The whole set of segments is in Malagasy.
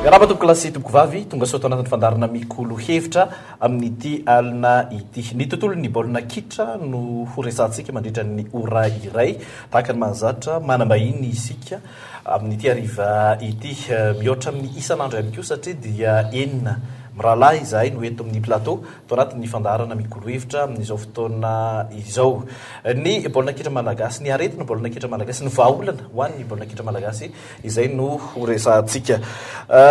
Miarahaba tompokolahy sy tompokovavy, tonga soa ato anatin'ny fandaharana Mikolo Hevitra amin'ity alina ity. Ny tontolon'ny baolina kitra no ho resahantsika mandritra ny ora iray. Tahaka ny mahazatra, manam-bahiny isika amin'ity hariva ity. Mihoatra amin'ny isan'andro ihany koa satria dia enina mirahalahy izahay no eto amin'ny plateau ato anatin'ny fandaharana Mikolo Hevitra amin'izao fotoana izao. Ny baolina kitra malagasy, ny aretina baolina kitra malagasy, ny vahaolana ho an'ny baolina kitra malagasy Izay no ho resahantsika.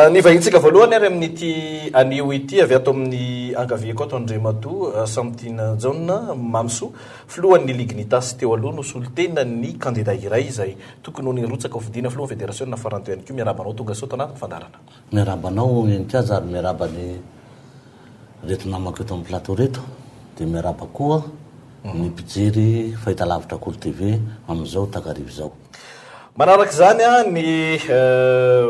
Ny vahintsika voalohany ary amin'ity anio ity avy ato amin'ny ankaviako ato Andriamatoa Samitiana Jaona Mamisoa, filohan'ny ligin'Itasy teo aloha no solontenan'ny kandida iray izay tokony ho nirotsaka ho fidiana filohan'ny federasiona farany teo ihany koa. Miarahaba anao tonga soa ato anatin'ny fandaharana. Miarahaba anao Heninkaja ary miarahaba ny reto namako eto amin'ny plateau reto dia miarahaba koa ny mpijery fahitalavitra Kolo TV amin'izao takariva izao. Manaraka izany ny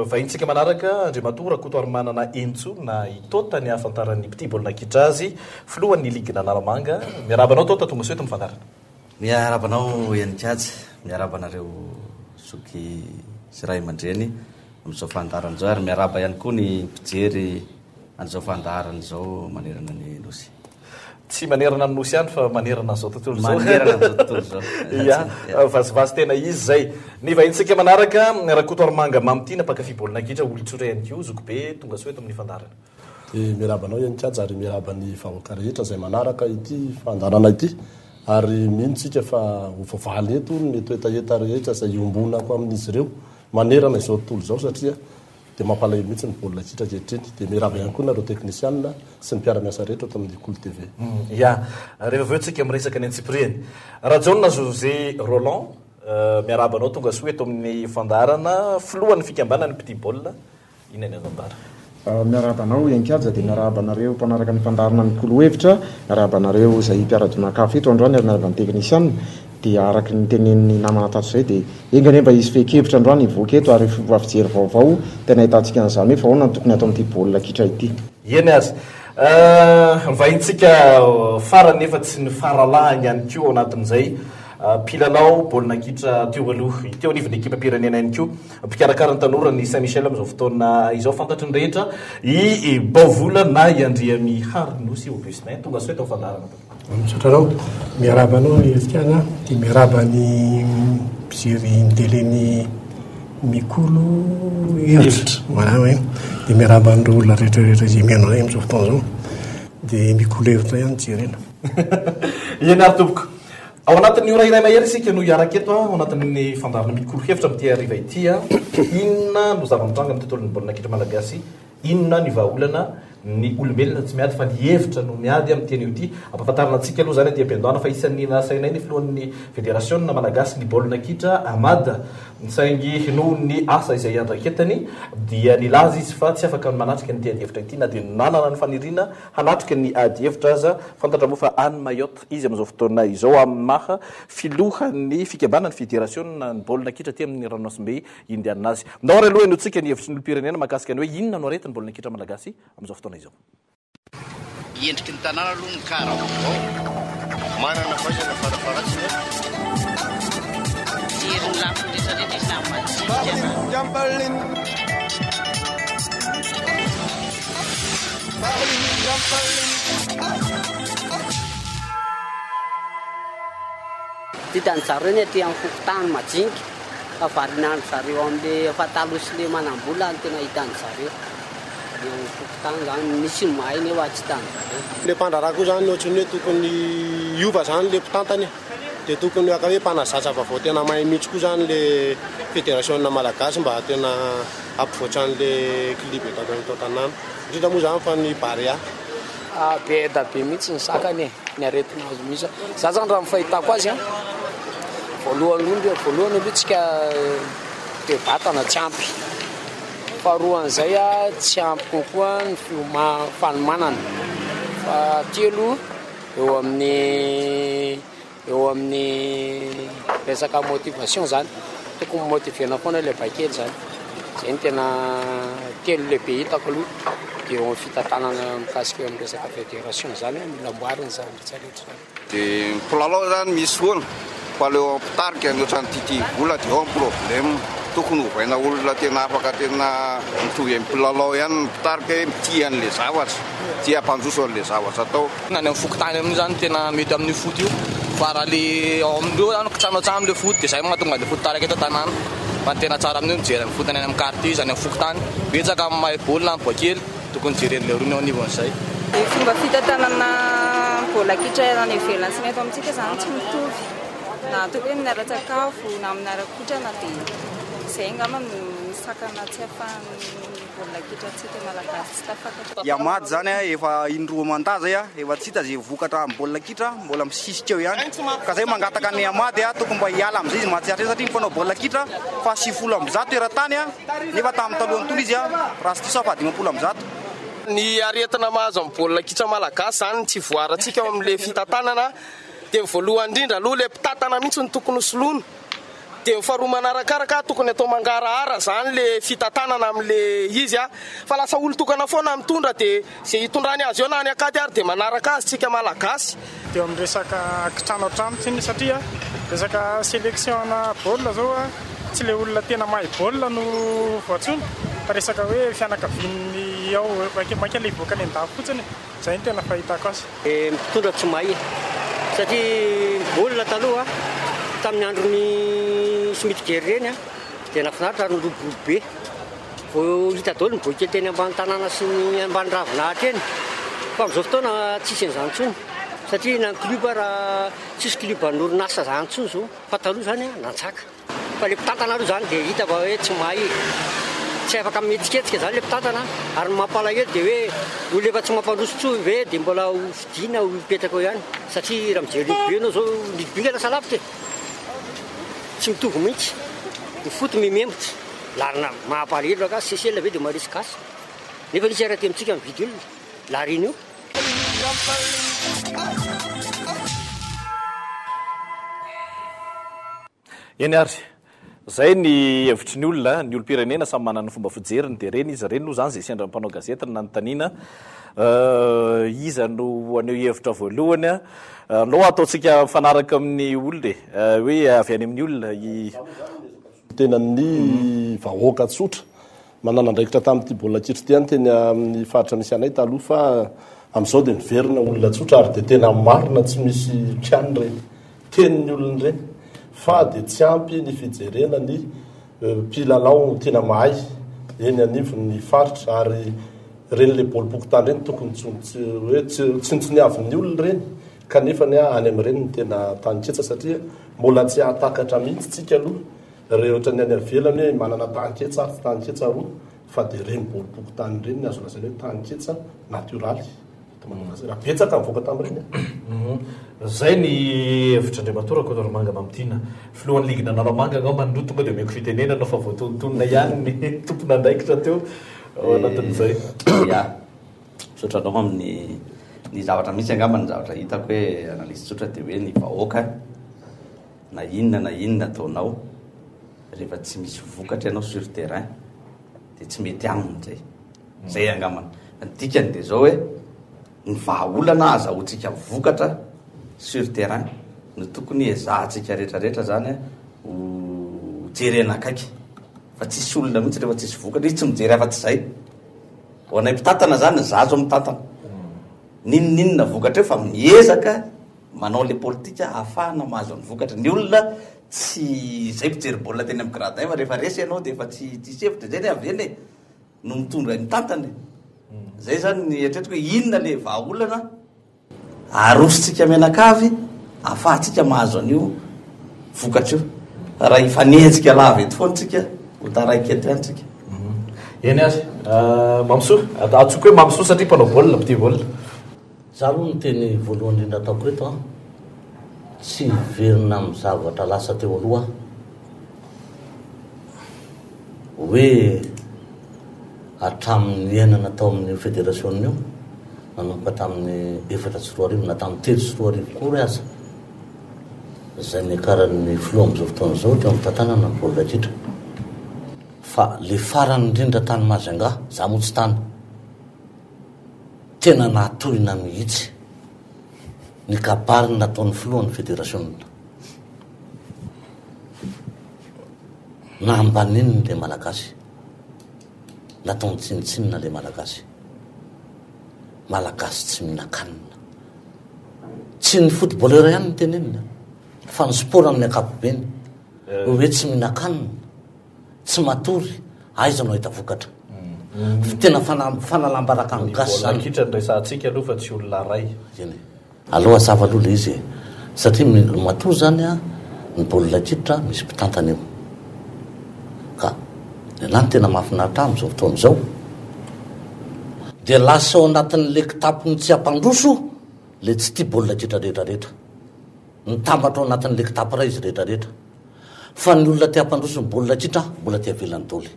vahintsika manaraka, Andriamatoa Rakotoarimanana Entso na i Tota ny ahafantaran'ny mpitia baolina kitra azy, filohan'ny ligin'Analamanga. Miarahaba anao Tota, tonga soa eto amin'ny fandaharana. Miarahaba anao Heninkaja, miarahaba anareo zoky sy ray aman-dreny amin'izao fandaharana izao ary miarahaba ihany koa ny mpijery an'izao fandaharana izao manerana ny Nosy. Tsy manerana ny Nosy ihany fa manerana an'izao tontolo izao. Manerana an'izao tontolo izao. Ya, vazivazy tena izy izay. Ny vahintsika manaraka, Rakotoarimanga Mamitiana, mpankafy baolina kitra, olon-tsotra ihany koa, zokibe, tonga soa eto amin'ny fandaharana. Dia miarahaba anao ihany Kaja ary miarahaba ny vahoaka rehetra izay manaraka ity fandaharana ity ary mino tsika fa ho voavaly eto ny mety hetaheta rehetra izay iombonako amin'izy ireo manerana izao tontolo izao satria Dia mampalahelo mihitsy ny baolina kitra ankehitriny. Dia miarahaba ihany koa nareo teknisianina sy ny mpiara-miasa rehetra ato amin'ny Kolo TV. Ya, rehefa avy eo tsika miresaka ny antsipiriany. Rajaona José Roland, miarahaba anao tonga soa eto amin'ny fandaharana, filohan'ny fikambanan'ny mpitia baolina, inona ny azo ambara? Miarahaba anao Enkaja dia miarahaba anareo mpanaraka ny fandaharana Mikolo Hevitra, miarahaba anareo izay mpiara-donakafo eto androany ary miarahaba ny teknisianina. Dia araka ny tenenin'ny namana tato izay dia enga anie mba hisy fehin-kevitra androany hivoaka eto ary fomba fijery vaovao tena ahitantsika an'izany hoe fa ahoana no tokony hatao amin'ity baolina kitra ity. Eny ary. Ny vahintsika farany nefa tsy ny faralahiny ihany koa ao anatin'izay, mpilalao baolina kitra teo aloha, teo anivon'ny ekipam-pirenena ihany koa, mpikarakara ny tanora ny Saint Michel amin'izao fotoana izao, fantatry ny rehetra i Baovola na i Andriamiharinosy Augustin. Tonga soa eto amin'ny fandaharana. Misaotra anao. Miarahaba anao Heritiana dia miarahaba ny mpijery ny télé ny Mikolo Hevitra. Voilà oui. Dia miarahaba an'ireo olona rehetra rehetra izay mihaino anay amin'izao fotoana izao. Dia Mikolo Hevitra ihany jerena. Eny ary tompoko. Ao anatin'ny ora iray mahery isika no hiaraka eto ao anatin'ny fandaharana Mikolo Hevitra amin'ity hariva ity. Inona no zava-mitranga amin'ny tontolon'ny baolina kitra malagasy? Inona ny vahaolana? Ny olombelona tsy miady fa ny hevitra no miady amin'ity anio ity. Ampahafantarina antsika aloha izany aty am-piandohana fa isan'ny nasainay ny filohan'ny federasiona malagasy ny baolina kitra, Ahmad, saingy noho ny asa izay iandraiketany dia nilaza izy fa tsy afaka ny manatrika an'ity adihevitra ity na dia nanana ny faniriana hanatrika ny adihevitra aza. Fantatra moa fa any Mayotte izy amin'izao fotoana izao amin'ny maha filohan'ny fikambanan'ny federasiona ny baolina kitra aty amin'ny ranomasimbe Indiana azy. Ndao ary aloha henointsika ny hevitry ny olom-pirenena mahakasika ny hoe inona no aretin'ny baolina kitra malagasy amin'izao fotoana izao. Endriky ny tanàna aloha ny car vaovao. Manana fahaizana farafaharatsiny aho. Mijery ny lafiny rehetra rehetra izy na ny madinika na. Hitan'ny zareo ny aty amin'ny fokontany majinika. Fa variana an-dry zareo amin'le efa taloha sy le manam-bola no tena hitan-dry zareo. Ny ao amin'ny fokontany zany misy ny mahay nefa tsy hitan-dry zareo. Le mpandraharaha koa zany ohatran'ny hoe tokony hiova zany le mpitantana e, de tokony haka hoe mpanazatra vaovao tena mahay mihitsy koa zany le federasiona malagasy mba tena hampivoatra an'le club eto an-tanàna, indrindra moa zany fa ny Barea. Be aide be mihitsy ny sakany e, ny aretina azo mihitsy. Za zany raha ny fahitako azy an, voalohany aloha voalohany aloha tsika toe-batana tsy ampy, faharoan'izay an tsy ampy kokoa ny fioma- fanomanana, fahatelo eo amin'ny Eo amin'ny resaka motivation zany, tokony motiver-na foana ilay baikely zany, zay no tena telo lehibe hitako aloha, dia eo amin'ny fitantanana mikasika eo amin'ny resaka fédération zany mila amboarina izany rehetra rehetra izany. Dia ny mpilalao zany misy foana fa le eo mpitarika ny ohatran'ny TT vola dia ao ny problème. Tokony hovaina olona tena afaka tena mitovy amin'ny mpilalao ihany ny mpitarika hoe mitia an'ilay zavatra, tia hampandroso an'ilay zavatra atao. Ny any amin'ny fokontany amin'io zany tena mety amin'io foot io fa raha le ao amin'ireo zany kitranoantrano le foot dia zay mahatonga an'le foot taraiky eto an-tanàna fa ny tena tsara amin'io mijery amin'ny foot any amin'ny quartier izy any amin'ny fokontany betsaka ny mahay baolina any Boakely tokony jeren'ilay rony eo anivon'izay. Ny fomba fitantanana baolina kitra any ivelany sy ny eto amintsika izany tsy mitovy na ataoko hoe amin'ny ara-tsakafo na amin'ny ara-kotrana dia izay angamba no sakana tsy ahafahan'ny baolina kitra antsika malagasy tsy tafakatra. I Ahmad zany efa indroa mandat zay efa tsy hita ze vokatra am baolina kitra mbola misisika eo ihany ka zay mangataka an'i Ahmad tokony mba hiala amzay izy mahatsiaro tena satria ny mpanao baolina kitra faha 190 eran-tany nefa tamin'ny talohan'ny tolona izy raha tsy diso aho faha 150. Ny aretina mahazo amin'ny baolina kitra malagasy zany tsy voarantsika ao amin'le fitantanana dia ny voalohany indrindra aloha le mpitantana mihitsy no tokony ho soloina. Dia ny faharoa manarakaraka, tokony atao mangarahara zany le fitantanana amle izy a! Fa lasa olon-tokana foana mitondra dia ze hitondrany azy eo na any akaty ary dia manaraka azy tsika malagasy. Teo amin'ny resaka kitrano an-trano tsinona satria resaka sélection ana baolina zao a, tsy le olona tena mahay baolina no voantsoina fa resaka hoe fianakavian'ny ao mainka le hivoaka any an-dafy fotsiny e! Zay no tena fahitako azy. Ny mpitondra tsy mahay satria ny baolina taloha tamin'ny andron'ny Smith Jerry ireny dia nahafinaritra ary niroborobo be. Vao hita daholo ny boikely teny ambany tanàna sy ny ambany ravinahitra eny. Fa amin'izao fotoana tsisy an'izany intsony satria na ny club ara tsisy club an'orinasa izany intsony izao fa taloha izany nantsaka. Fa le mpitantana aloha zany dia hita fa hoe tsy mahay e. Tsy afaka mihetsiketsika zany le mpitantana ary ny mampalahelo dia hoe olona efa tsy mampandroso intsony ve dia mbola ho fidiana ho hipetraka eo ihany satria raha mijery rugby ianao zao ny rugby nge lasa lavitra e. Tsy mitovy mihitsy. Ny foot mimembotra. Larina mampalahelo ragah Seychelles ve dia maharesy gasy. Nefa nisy ary aty amintsika mividy olona. La Réunion. Eny ary, zay ny hevitry ny olona, ny olom-pirenena samy manana ny fomba fijeriny dia ireny izy ireny aloha izany izay sendra ny mpanao gazety no nanontaniana iza no haneho hevitra voalohany a, aleo ataontsika mifanaraka amin'ny olona e, hoe avy any amin'ny olona i. Tenan'ny vahoaka tsotra manana andraikitra tamin'ity baolina kitra ity ihany teny amin'ny faritra misy anay taloha fa amin'izao dia miverina olona tsotra ary dia tena marina tsy misy kiany ireny. tenin'ny olona ireny fa dia tsy ampy ny fijerena ny mpilalao tena mahay eny anivon'ny faritra ary ireny le baolim-pokontany ireny tokony tsy hoe tsinontsiniavin'ny olona ireny kanefa ny any amin'ireny no tena taninketsa satria mbola tsy hahatakatra mihitsy tsika aloha ireo ohatran'ny any ivelany hoe manana taninketsa ary tsy taninketsa roa fa dia ireny baolim-pokontany ireny ny azo lazaina hoe taninketsa natioraly. Raha betsaka nivoaka tamin'ireny an. Zay ny hevitr'Andriamatoa Rakotoarimanga Mamitiana, filohan'ny ligin'Analamanga angamba no tonga dia omeko fitenenana fa voatonontonona ihany ny tompon'andraikitra teo ao anatin'izay. Ya, misaotra anao amin'ny ny zavatra misy angamba ny zavatra hitako hoe analyse tsotra dia hoe ny vahoaka na inona na inona ataonao rehefa tsy misy vokatra ianao sur terrain dia tsy mety aminy izay. Zay angambany. Ny dikany dia zao hoe ny vahaolana ahazahoantsika vokatra sur terrain no tokony ezahantsika rehetra rehetra zany ho jerena akaiky fa tsisy olona mihitsy rehefa tsisy vokatra izy tsy mijery afa-tsy zay. Ho anay mpitantana zany za zao mitantana n'inon'inona vokatra eo fa miezaka manao le politika ahafahana mahazo ny vokatra. Ny olona tsy zay mpijery baolina teny amin'ny gradin fa rehefa resy ianao dia efa tsy tsisy hevitra zay ny avy eny e. no mitondra mitantana e. Zay zany ny eritreritiko hoe inona le vahaolana arosontsika mianakavy ahafahantsika mahazo an'io vokatra io. Fa raha hifanenjika lava eto foana tsika, ho taraiky eto ihany tsika. Eny ary. Mamsoa. Antsoiko hoe Mamsoa satria mpanao baolina, mpitia baolina. Za aloha ny teny voalohany indrindra ataoko eto an, tsy hiverina amin'ny zavatra lasa teo aloha aho, hoe hatramin'ny niainana tao amin'io federasiona io, nanomboka tamin'ny 2004 na tamin'ny 2003 akory aza, izay niakaran'ny filoha amin'izao fotoana izao teo amin'ny tantanana ny baolina kitra. Fa le farany indrindra tany Majunga, za moa tsy tany. Tena nahatohina mihitsy ny kabary nataon'ny filohan'ny federasiona. Nambaniny le Malagasy. Nataony tsinontsinona le Malagasy. Malagasy tsy mihinan-kanina. Tsy ny footballeur ihany no tenenina fa ny sport amin'ny ankapobeny. Hoe tsy mihinan-kanina, tsy matory, aiza no ahita vokatra. Tena fanalam-baraka ny gasy zany. Ny baolina kitra no resahantsika aloha fa tsy olona ray. Eny e. Aleo hazava aloha ilay izy e. Satria matoa izany an, ny baolina kitra misy mpitantana eo. Ka ny anah no tena mahafinaritra ahy amin'izao fotoana izao, dia lasa ao anatin'ilay kitapon'ny tsy hampandroso ilay tsy tia baolina kitra rehetra rehetra. Mitambatra ao anatin'ilay kitapo iray izy rehetra rehetra. Fa ny olona te hampandroso ny baolina kitra mbola te havelany daholo.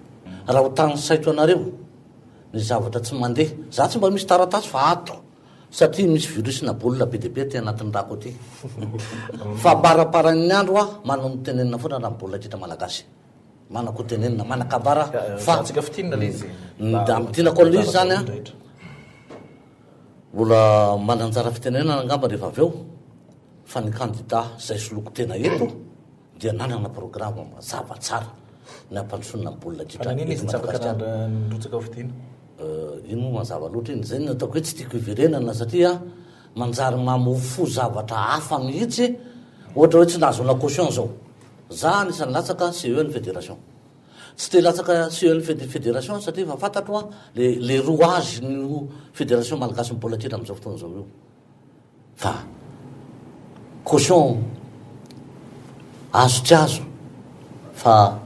Raha ho tanisaiko anareo ny zavatra tsy mandeha, za tsy mba misy taratasy fa ato satria misy virus-na baolina be dia be aty anatin'ny rako aty. Fa ambaramparan'ny andro aho manana ho tenenina foana raha ny baolina kitra malagasy. Manana-ko tenenina, manan-kambara fa. Azatsika fintinina ilay izy. Ny amintinako an'ilay izy izany an, mbola manana anjara fitenenana angamba rehefa avy eo fa ny kandida izay soloiko tena eto dia nanana programa mazava tsara ny hampandrosoana ny baolina kitra Fa naninona eto izy tsy afaka Madagasikara. nirotsaka ho fidiana? Iny moa mazava loatra iny. Izay no ataoko hoe tsy tiako hiverenana satria manjary mamofoa zavatra hafa mihitsy, ohatra hoe tsy nahazoana caution izao. Za anisan'ny latsaka CE ny fédération. Tsy te hilatsaka CE ny fédération satria efa fantatro a le le rouage ny fédération malagasy ny baolina kitra amin'izao fotoana izao io. Fa caution azo tsy azo fa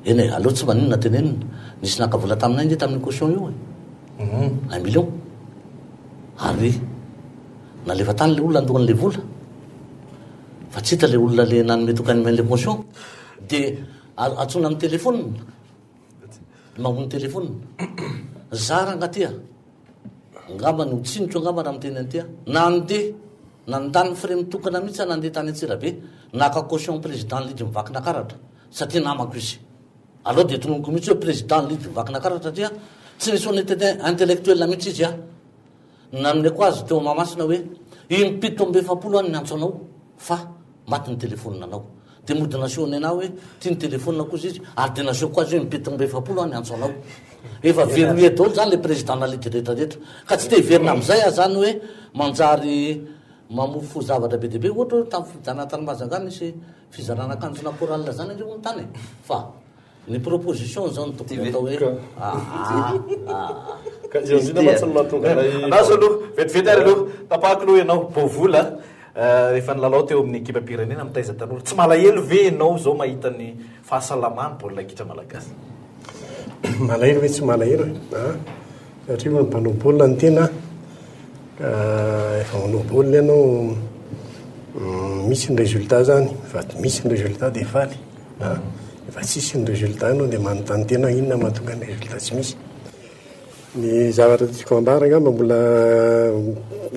eny e, aleo tsy maninona tenenina. Nisy naka vola taminay nge tamin'io caution io e. Un million. Ary nalefa tany le olona andohan'le vola. Fa tsy hita le olona le nanome tokany le caution. Dia antsoina amin'ny telephone, mamono telephone. Za ranga ty a, angamba ny ho tsiniko angamba raha miteny an'ity a, nandeha, nandany frais mitokana mihitsy aho nandeha tany Antsirabe, naka caution président ligue Vakinankaratra, satria namako izy. Aleo dia tononiko mihitsy hoe président ligue Vakinankaratra satria tsy nisy honnêteté intellectuelle mihitsy izy a. Nanomeko azy teo Mahamasina hoe, im-pito amby efapolo aho no niantso anao fa maty ny telefaonina-nao. Dia mody nasehony anah hoe, ty ny telefaonina-ko hozy izy, ary dia nasehoko azy hoe im-pito amby efapolo aho niantso anao. Efa verrouillé daholo zany le président-na ligue rehetra rehetra. Ka tsy te hiverina amin'izay aho zany hoe manjary mamofo zavatra be dia be. Ohatra hoe tamin'ny fifidianana tany Mahajanga nisy fizarana akanjona chorale zany ange hono tany e. Fa. Ny proposition zao no tokony atao hoe aa aa. Ka eo indrindra mantsy no mahatonga anay. Andraso aloha, vetivety ary aloha, tapahako aloha ianao, Bovola, rehefa nilalao teo amin'ny ekipam-pirenena mitaiza tanora, tsy malahelo ve ianao izao mahita ny fahasalaman'ny baolina kitra malagasy? Malahelo ve tsy malahelo e? A, satria hono mpanao baolina ny tena ka efa manao baolina ianao misy ny résultat zany, fa misy ny résultat dia faly. A, efa tsisy ny résultat ianao dia manontany tena hoe inona mahatonga ny résultat tsy misy. Ny zavatra tiako ambara angamba mbola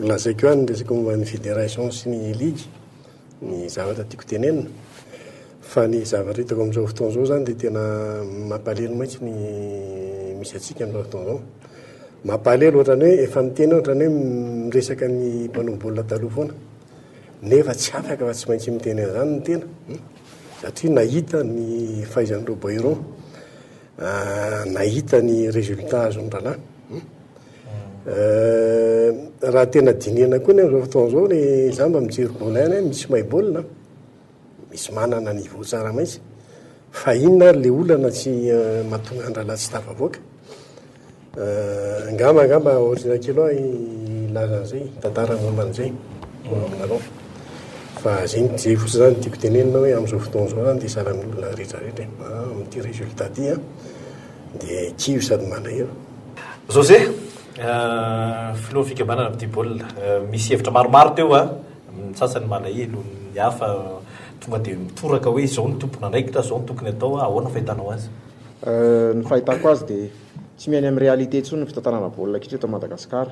lazaiko ihany ny resaka momba ny fédération sy ny ligue, ny zavatra tiako tenenina. Fa ny zavatra hitako amin'izao fotoana izao izany dia tena mampalahelo mihitsy ny misy antsika amin'izao fotoana izao. Mampalahelo ohatran'ny hoe efa miteny aho ohatran'ny hoe miresaka ny mpanao baolina taloha foana. Nefa tsy afaka fa tsy maintsy miteny an'izany ny tena. Satria nahita ny fahaizan'ireo Bayrou, nahita ny résultat azon'ny rahalahy. Raha tena dinihana koa ny amin'izao fotoana izao, ny za mba mijery baolina ihany, misy mahay baolina, misy manana niveau tsara mihitsy. Fa inona ary le olana tsy mahatonga an-drahalahy tsy tafavoaka? Angamba angamba aoriana kely ao hilaza an'izay, hitantara momba an'izay aminareo. Fa zay ny zay fotsiny zany tiako tenenina hoe amin'izao fotoana izao zany dia sahala amin'ny olona rehetra rehetra e. Amin'ity résultat ity an, dia kivy sady malahelo. José, filohan'ny fikambanana mpitia baolina, misy hevitra maromaro teo an, ny sasany malahelo, ny hafa tonga dia mitoraka hoe izao no tompon'andraikitra, izao no tokony atao, ahoana ny fahitanao azy? Ny fahitako azy dia tsy miaina amin'ny réalité intsony ny fitantanana baolina kitra eto Madagascar.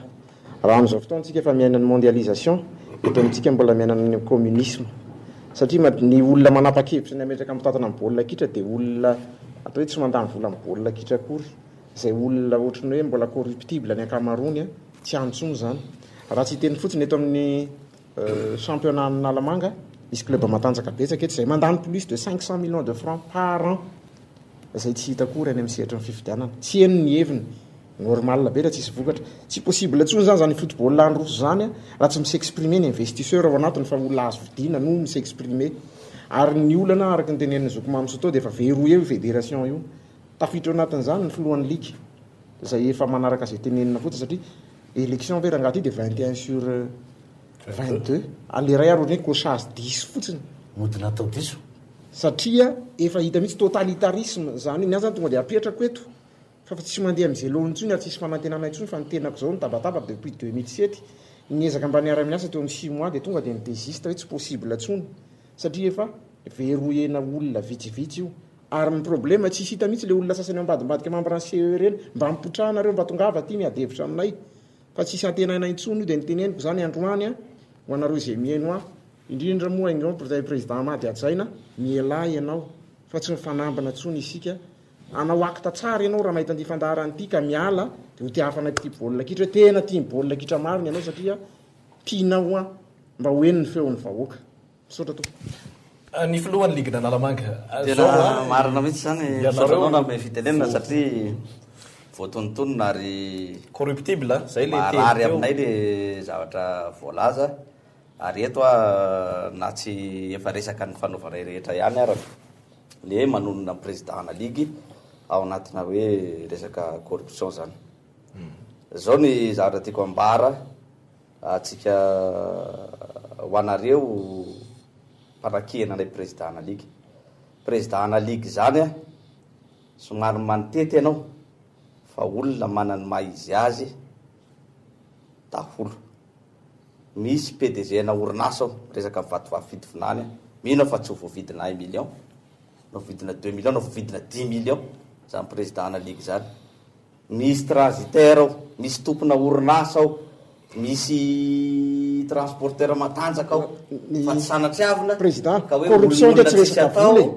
Raha amin'izao fotoana isika efa miaina ny mondialisation, eto amintsika mbola miaina ny communisme. Satria ny olona manapa-kevitra ny hametraka mpitantana ny baolina kitra dia olona atao hoe tsy mandany vola amin'ny baolina kitra akory. Izay olona ohatry ny hoe mbola corruptible ny ankamaroany, tsy any intsony izany. Raha tsy hiteny fotsiny eto amin'ny championnat Analamanga. Misy club matanjaka betsaka eto izay mandany plus de 500 millions de francs par an izay tsy hita akory any amin'ny sehatry ny fifidianana. Tsy heno ny heviny. Normal be raha tsisy vokatra. Tsy possible intsony izany izany football handroso izany raha tsy mi-s'exprimer ny investisseur ao anatiny fa olona azo vidiana no mi-s'exprimer. Ary ny olana araka ny tenenin'i Zoky Mamy Soto dia efa verrouillé io fédération io. Tafiditra ao anatin'izany ny filohan'ny ligue izay efa manaraka izay tenenina fotsiny satria élection ve rangahy ity dia 21 sur 22. Ary le iray ary ohatran'ny hoe cochage diso fotsiny. Mody natao diso. Satria efa hita mihitsy totalitarisme izany hoe ny ahy izany tonga dia apetrako eto fa fa tsy mandeha amin'izay laoniny intsony ary tsisy fanantenana intsony fa ny tenako izao nitabataba depuis 2007 niezaka mba niara-miasa teo amin'ny six mois dia tonga dia ni-desiste hoe tsy possible intsony satria efa verrouillena olona vitsivitsy io ary ny problème tsisy hita mihitsy le olona sasany ao ambadimbadika membre ny CE ireny mba mipotraha nareo mba tongava aty miady hevitra aminay fa tsisy antenaina intsony io dia niteneniko izany androany an ho anareo izay mihaino ahy indrindra moa exemple izay président Amady hajaina mialà ianao fa tsy mifanambina intsony isika Hanao acte tsara ianao raha mahita an'ity fandaharana ity ka miala dia ho tiafanay mpitia baolina kitra hoe tena tia ny baolina kitra marina ianao satria tianao an mba ho heno ny feon'ny vahoaka. Misaotra tompoko. Ny filohan'ny ligin'Analamanga. Tena marina mihitsy izany. Misaotra anao nanome fitenenana satria voatonontonona ary Corruptible, zay le teny marary teo. aminay le zavatra voalaza ary eto aho na tsy efa resaka nifanaovanay rehetra ihany ara le manonona ny président ana ligue ao anatina hoe resaka corruption zany. Zao ny zavatra tiako ambara atsika ho anareo mpanakiana anay président ana ligue. Président ana ligue zany a, somary manitety ianao fa olona manana ny maha izy azy daholo. Misy PDG ana orinasa ao, miresaka vatovavy fitovinany, mino aho fa tsy ho voavidina un million, na voavidina deux millions, na voavidina dix millions zany président ana ligue zany. Misy transitaire ao, misy tompona orinasa ao, misy transporteur matanjaka ao, fa tsy sanatriavina Président, ka hoe corruption olon'olona ange tsy tsisy resaka atao vola e.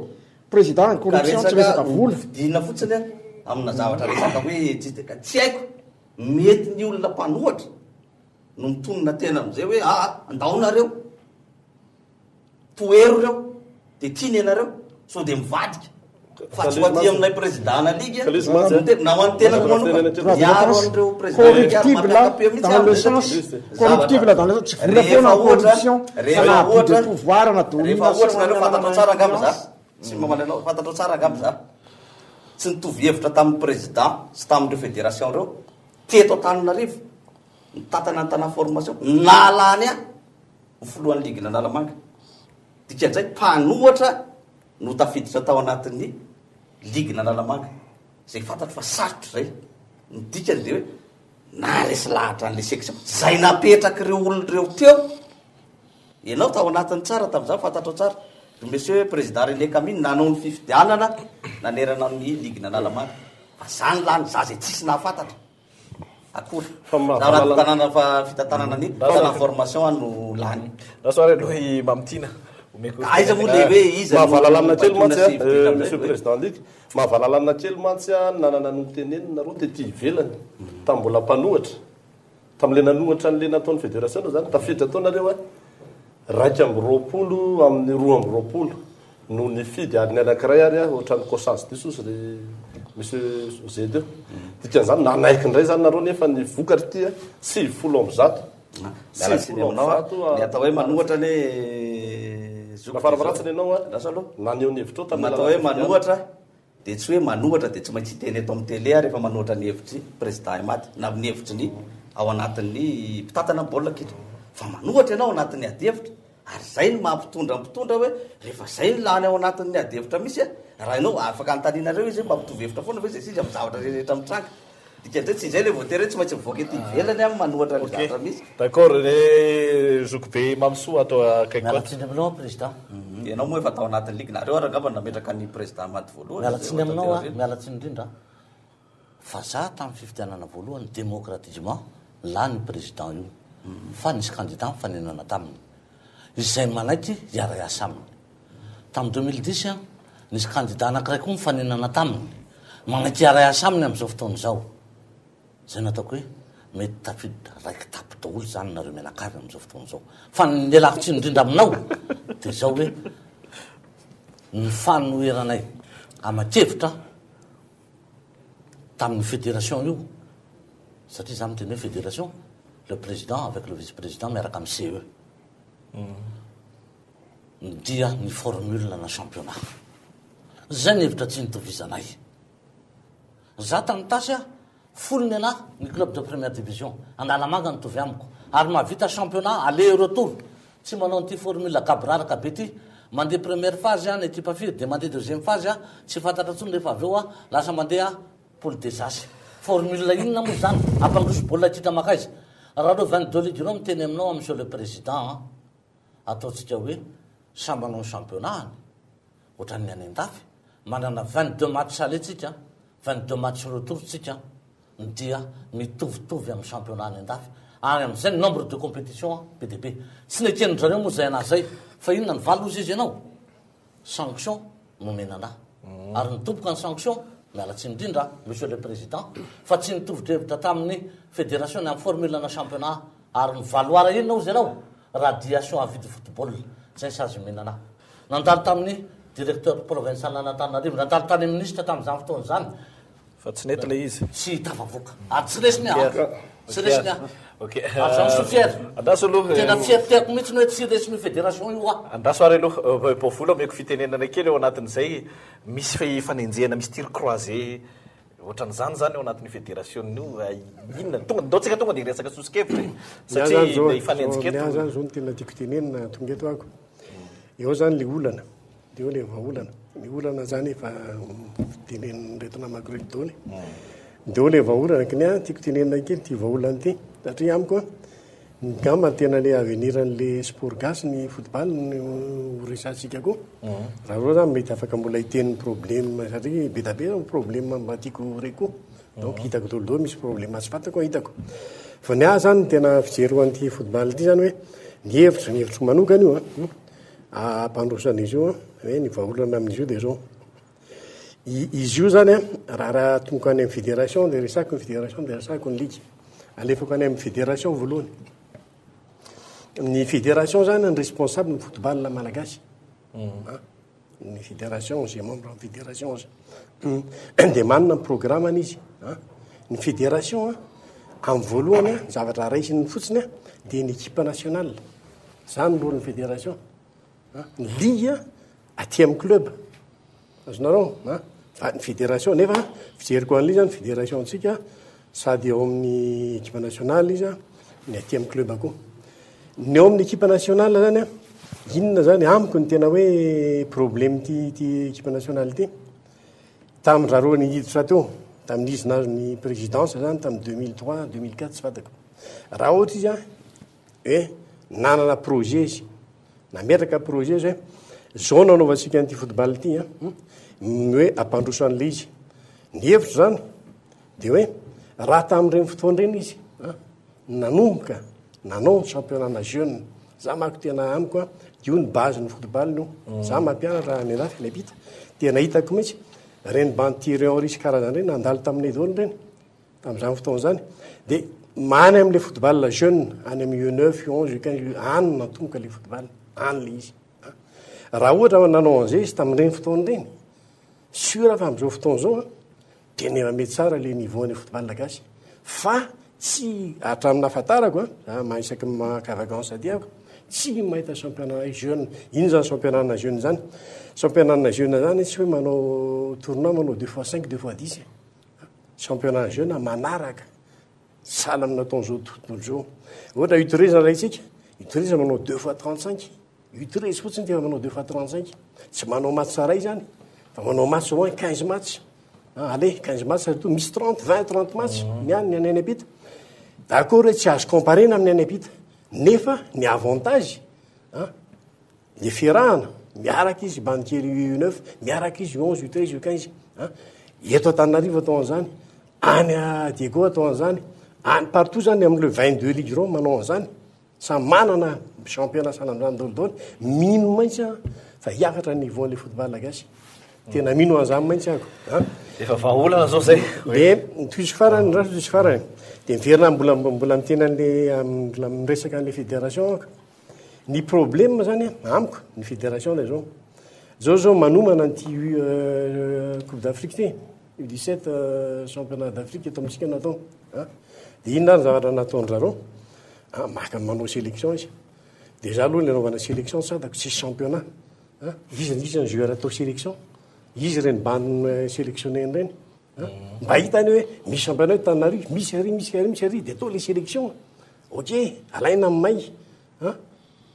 Président, ka corruption tsy resaka resaka vola. hovidiana fotsiny amina zavatra resaka hoe tsy ka tsy haiko, mety ny olona mpanohatra no mitonona tena amin'izay hoe aa andao nareo, tohero ireo, dia tiany ianareo, sao dia mivadika, fa tsy ho aty amin'ilay président na ligue, na ho an'ny tenako manokana, miaro an'ireo président ligue ary Corruptible mampiaka-peo mihitsy dans le amin'izay sens, satria corruptible zavatra dans le sens, tsy vola rehefa foana ny ohatra, corruption, fa rehefa na abus de ohatra, pouvoir na rehefa domination ohatra nareo na fantatrao tsara angamba za, influence. tsy mamaly anao, fantatrao tsara angamba za, tsy nitovy hevitra tamin'ny président sy tamin'ireo fédération ireo teto Antananarivo, Nitantana ny Tana Formation, nahalany ahy ho filohan'ny ligin'Analamanga. Dikan'izay, mpanohatra no tafiditra tao anatin'ny ligin'Analamanga, izay fantatro fa sarotra izay. Ny dikany dia hoe naharesy lahatra an'ilay section izay napetrak'ireo olona ireo teo. Ianao tao anatiny tsara tamin'izany, fantatrao tsara. Ry Monsieur Président René Camille nanao ny fifidianana nanerana ny ligin'Analamanga. Fa zany lany, za izay tsisy nahafantatra. Akory. Fa Za mahavalala- raha tanàna fa fitantanana ny tanàna formation no lany. Raha soary aloha i Mamitiana. Omeko Aiza moa le hoe iza no Mahavalalana kely mantsy baikoina sy a, vidina amin'izay Monsieur hoe. Président Ligue, mahavalalana kely mantsy a, nanana ny notenenina nareo tety ivelany, tamin'ny mbola mpanohatra, tamin'ilay nanohatra an'ilay nataon'ny federasiona zany, tafiditra tao nareo a, 21 amin'ny 22 no nifidy ary ny anankiray ary ohatran'ny cochage diso ozy ry monsieur José teo. Dikan'izany nanaiky indray izany nareo nefa ny vokatra ity 190. Miala tsiny aminao a, ny atao hoe manohatra anie zoky Na faravaratsiny ianao a, Andraso aloha. naneho ny hevitrao Ny tamin'ny atao hoe alalan'ny fifidianana. manohatra Dia tsy hoe manohatra dia tsy maintsy hiteny eto amin'ny télé aho rehefa manohatra ny hevitry Président Ahmad na ny hevitry ny ao anatin'ny mpitantana ny baolina kitra. Fa manohatra ianao ao anatin'ny adihevitra ary izay no maha mpitondra ny mpitondra hoe rehefa izay no lany ao anatin'ny adihevitra misy a, raha ianao afaka anontanianareo izy hoe mba mitovy hevitra foana ve izay sy izy amin'ny zavatra rehetra mitranga. Dikan'izay tsy izay ilay voatery hoe tsy maintsy mivoaka ety ivelany aho manohatra ny zavatra misy. D'accord, le zokibe Mamisoa ato akaikiko Miala ato. tsiny aminao aho Président. Ianao moa efa tao anatin'ny ligue, nareo ary angamba no nametraka ny Président Ahmad voalohany. Miala tsiny aminao aho, Taty miala tsiny indrindra fa za tamin'ny fifidianana voalohany démocratiquement lany io Président io fa nisy candidat nifaninana taminy izay manaiky hiara-hiasa aminy. Tamin'ny 2010 an, nisy kandida anankiray koa nifaninana taminy, manaiky hiara-hiasa aminy amin'izao fotoana izao. Izay no ataoko hoe mety tafiditra raiki-tapitra. daholo izany nareo mianakavy amin'izao fotoana izao. Fa ny nialako tsiny indrindra aminao dia izao hoe ny fanoheranay aman-kevitra tamin'ny fédération io, satria za miteny hoe fédération, le président avec le vice-président miaraka amin'ny CE. Dia ny formule na championnat. Zay ny hevitra tsy nitovizanay. Za tany Itasy a, folo ny anah ny club de première division, Analamanga nitovy amiko, ary mahavita championnat aller et retour, tsy manao an'ity formule gaboraraka be ty, mandeha première phase aho ny ekipa firy dia mandeha deuxième phase aho, tsy fantatra intsony rehefa avy eo aho lasa mandeha poule des as. Formule inona moa izany? Hampandroso baolina kitra mankaiza? Raha ireo 22 ligue ireo miteny aminao aho monsieur le président an, ataontsika hoe samy manao ny championnat-ny, ohatran'ny any an-dafy, manana 22 matchs aller tsika, 22 matchs retour tsika, dia mitovitovy amin'ny championnat any an-dafy, ary amin'izay ny nombre de compétition be dia be. Tsy neken-dry zareo moa izay anah izay, fa inona ny valiny hozy izy ianao? Sanction nomena anah. Ary nidoboka ny sanction, miala tsiny indrindra monsieur le président, fa tsy nitovy-drevitra tamin'ny fédération ny amin'ny formule-na championnat, ary ny valoir inona hozy ianao? Radiation à vie du football, izay ny sazy omena anah. Nandalo tamin'ny directeur provincial an'Antananarivo, nandalo tany amin'ny minisitra tamin'izany fotoana izany. Fa tsy nety ilay izy. Tsy tafavoaka. Ary tsy resiny aho. Tsy resiny aho. Ary za suis fier. Andraso aloha. Tena fierté-ko mihitsy ny hoe tsy resin'io fédération io aho. Andraso ary aloha. Bôvola omeko fitenenana kely ao anatin'izay. Misy fanenjehana, misy tir croisé ohatran'izany izany ao anatin'io fédération io. Inona? Tonga, ndao tsika tonga dia hiresaka soso-kevitra e. Satria ilay hifanenjika eto. Ny ahy zany izao no tena tiako tenenina tonga eto aho. Eo izany ilay olana. Dia eo ilay vahaolana. Ny olana izany efa tenenin'ireto namako ireto daholo. Dia eo ilay vahaolana. Ka ny ahy tiako tenenina kely ity vahaolana ity. Satria amiko an, angamba ny tena ilay avenir an'ilay sport gasy ny football no ho resahantsika koa. Raha ireo izany mety afaka mbola hiteny ny problème satria be dia be ny problème mba tiako ho re koa. Donc hitako daholo daholo misy problème tsy fantako hitako. Fa ny ahy izany ny tena fijery ho an'ity football ity izany hoe ny hevitro, ny hevitro manokana io an. Hampandroso an'izy io hoe ny vahaolana amin'izy io dia izao. Izy io zany raha raha tonga any amin'ny fédération dia resako ny fédération dia resako ny ligue. Alefako any amin'ny fédération voalohany. Ny fédération zany ny responsable ny football malagasy. Ny fédération izay membre amin'ny fédération aza. Dia manana ny programme izy. Ny fédération amin'ny voalohany ny zavatra raisiny fotsiny dia ny équipe nationale. Zany ny rôle-n'ny fédération. Ny ligue aty amin'ny club. Azonareo an? Fa ny fédération nefa fijeriko an'ilay izy ny fédération antsika sady eo amin'ny équipe nationale izy ny aty amin'ny club koa. Ny eo amin'ny équipe nationale zany an, inona zany amiko ny tena hoe problème ity ity équipe nationale ity. Tamin'ny raha niditra teo, tamin'izy nahazo ny présidence zany tamin'ny 2003, 2004 tsy fantako. Raha ohatra izy an, Hoe nanana projet izy, nametraka projet izy hoe zao no anaovantsika an'ity football ity an, ny hoe ampandroso an'ilay izy. Ny hevitro zany dia hoe raha tamin'ireny fotoana ireny izy an, nanomboka nanao ny championnat na jeune, za manko tena amiko an, io ny base ny football io. Za mampianatra any andafy, any ampita, tena hitako mihitsy ireny bandy Thierry Henry sy karazany ireny nandalo taminay daholo ireny. Tamin'izany fotoana izany dia any amin'ilay football jeune, any amin'ny U9, U11, U15, U, any no natomboka ilay football, any ilay izy. Raha ohatra nanao an'izay izy tamin'ireny fotoana ireny, sûr fa amin'izao fotoana izao an, tena efa mety tsara ilay niveau an'ilay football gasy. Fa tsy hatramin'ny nahafantarako an, za ma isaky ny maka vacances aty aho, tsy mahita championnat jeune. Inona izany championnat jeune izany? Championnat jeune izany tsy hoe manao tournoi manao deux fois cinq, deux fois dix e. Championnat jeune manaraka sahala amin'ny nataon'izao tontolo izao. Ohatra U treize alaintsika, U treize manao deux fois 35, U treize fotsiny dia efa manao deux fois 35. Tsy manao match iray izany, fa manao match au moins 15 match. Ah, allez, 15 match surtout misy 30, 20, 30 match ny any ny any ampita. D'accord hoe tsy azo comparena amin'ny any ampita. Nefa ny avantage, ah, Ny fiarahana, miaraka izy bandy kely U neuf, miaraka izy U onze, U treize, U quinze, an! Eto Antananarivo atao an'izany, any Diego atao an'izany, any partout zany amin'ireo 22 ligues ireo manao an'izany. Samy manana championnat sahala amin'izany daholo daholo. Mino mihitsy aho fa hiakatra ny niveau an'ilay football gasy. Tena mino an'izany maintsy ako a. Efa vahaolana zao zay. De ny tohizo farany, raha tohizo farany, de miverina mbola mbola miteny an'le mbola miresaka an'le fédération ako. Ny problème zany amiko, ny fédération le zao. Zao zao manomana an'ity Coupe d'Afrique ty, U17 championnat d'Afrique eto amintsika no atao. De inona ary ny zavatra nataon-dRareo? Maka manao sélection izy. Déjà aloha ny anaovana sélection tsy fantako, tsisy championnat. An! Iza iza ny joueur atao sélection? Iza ireny bandy sélectionner ireny? An! Mba hita anie hoe misy championnat eto Tananarivo, misy ary, misy ary, misy ary, dia atao ilay sélection. Ok, alaina amin'ny may. An!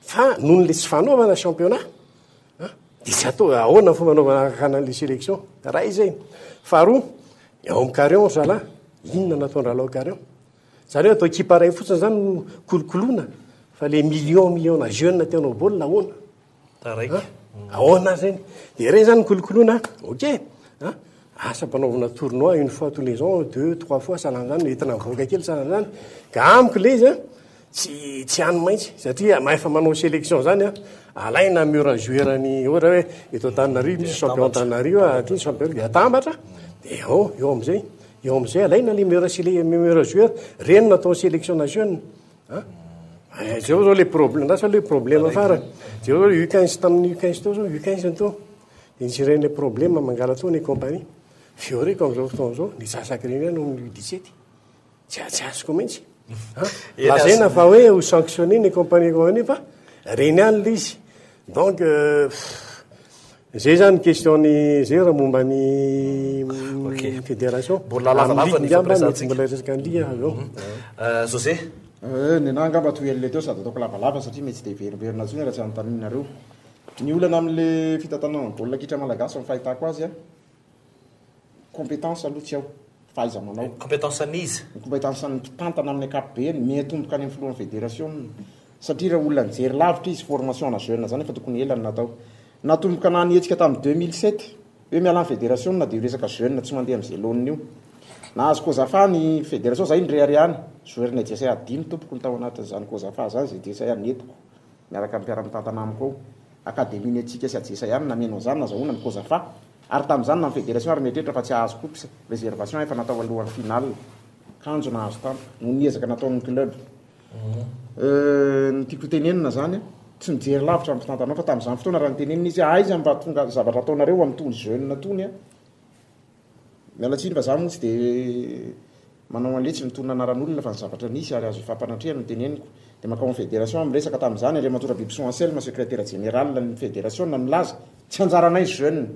Fa noho ny le tsy fanaovana championnat, an, dia tsy atao, ahoana ny fomba anaovana hakana an'ilay sélection? Iray izay. Faharoa, ao amin'ny Carion ry zalahy, inona no ataon-drahalahy ao Carion? Zany hoe atao ekipa iray fotsiny izany no kolokoloina, fa le millions millions-na jeunes te hanao baolina ahoana? Taraiky. Ahoana ary ireny? Dia ireny izany ny kolokoloina an, ok an, asa ampanaovina tournoi une fois tous les ans, deux, trois fois sahala amin'izany no entina mivoaka kely sahala amin'izany. Ka amiko ilay izy an, tsy tsy any maintsy satria efa manao sélection izany an, alaina meilleur joueur ny ohatra hoe eto Antananarivo misy champion Antananarivo, aty ny champion dia atambatra dia ao eo amin'izay, eo amin'izay alaina le meilleur sele- meilleur joueur, ireny no atao sélection nationale. An? Eh, zao zao le problème, lasa le problème farany. Zao zao U15 tamin'ny U15 teo zao, U15 ny teo. Dia nisy ireny le problème mangala teo ny compagnie. Fioriko amin'izao fotoana izao, ny sasaka ireny ihany no amin'ny U17. Tsy tsy azoko mihitsy. An? Lazaina fa hoe ho sanctionner ny compagnie compagnie fa reny ihany le izy. Donc euh, zay zany question ny zay raha momba ny fédération. Mbola lavalava ny fampiresahantsika. Mbola resaka ny ligue avy eo. Euh, José. Euh, ny anahy angamba toy an'ilay teo sady ataoko lavalava satria mety tsy dia hiverimberina intsony raha tsy anontanianareo. Ny olana amin'ilay fitantanana ny baolina kitra malagasy ny fahitako azy a, Compétence aloha tsy ao, fahaiza-manao. Compétence an'iza? Ny compétence an'ny mpitantana amin'ny ankapobeny, miatomboka any amin'ny filohan'ny federasiona. Satria raha olona nijery lavitra izy, formation ana jeune zany efa tokony ela no natao. Natomboka na nihetsika tamin'ny 2007, hoe miala amin'ny federasiona dia io resaka jeune tsy mandeha amin'izay laoniny io. Nahazo Cosafa ny federation, zay nirehareha any. Joueur-n'ny Ajesaia dimy tompoko no tao anatin'izany Cosafa zany, izay Ajesaia nentiko miaraka amin'ny mpiara-mitantana amiko ao. Académie ny antsika sy Ajesaia no nameno an'izany, nazahoana ny Cosafa. Ary tamin'izany na ny fédération ary mieritreritra fa tsy hahazo coupes, réservation efa natao alohan'ny finale. Kanjo nahazo tampoka, noho ny ezaka nataon'ny club. Ny tiako hotenenina izany, tsy mijery lavitra ny mpitantana ao fa tamin'izany fotoana raha notenenina izy hoe aiza mba tonga zavatra ataonareo amin'itony jeune itony an! Miala tsiny fa za moa tsy dia manao an'ilay tsy mitonona anaran'olona fa ny zavatra nisy ary azo ifampanatrehana no teneniko. Dia mankao amin'ny fédération aho miresaka tamin'izany Andriamatoa Rabibisoa Anselme secrétaire général ny fédération milaza tsy anjaranay jeune.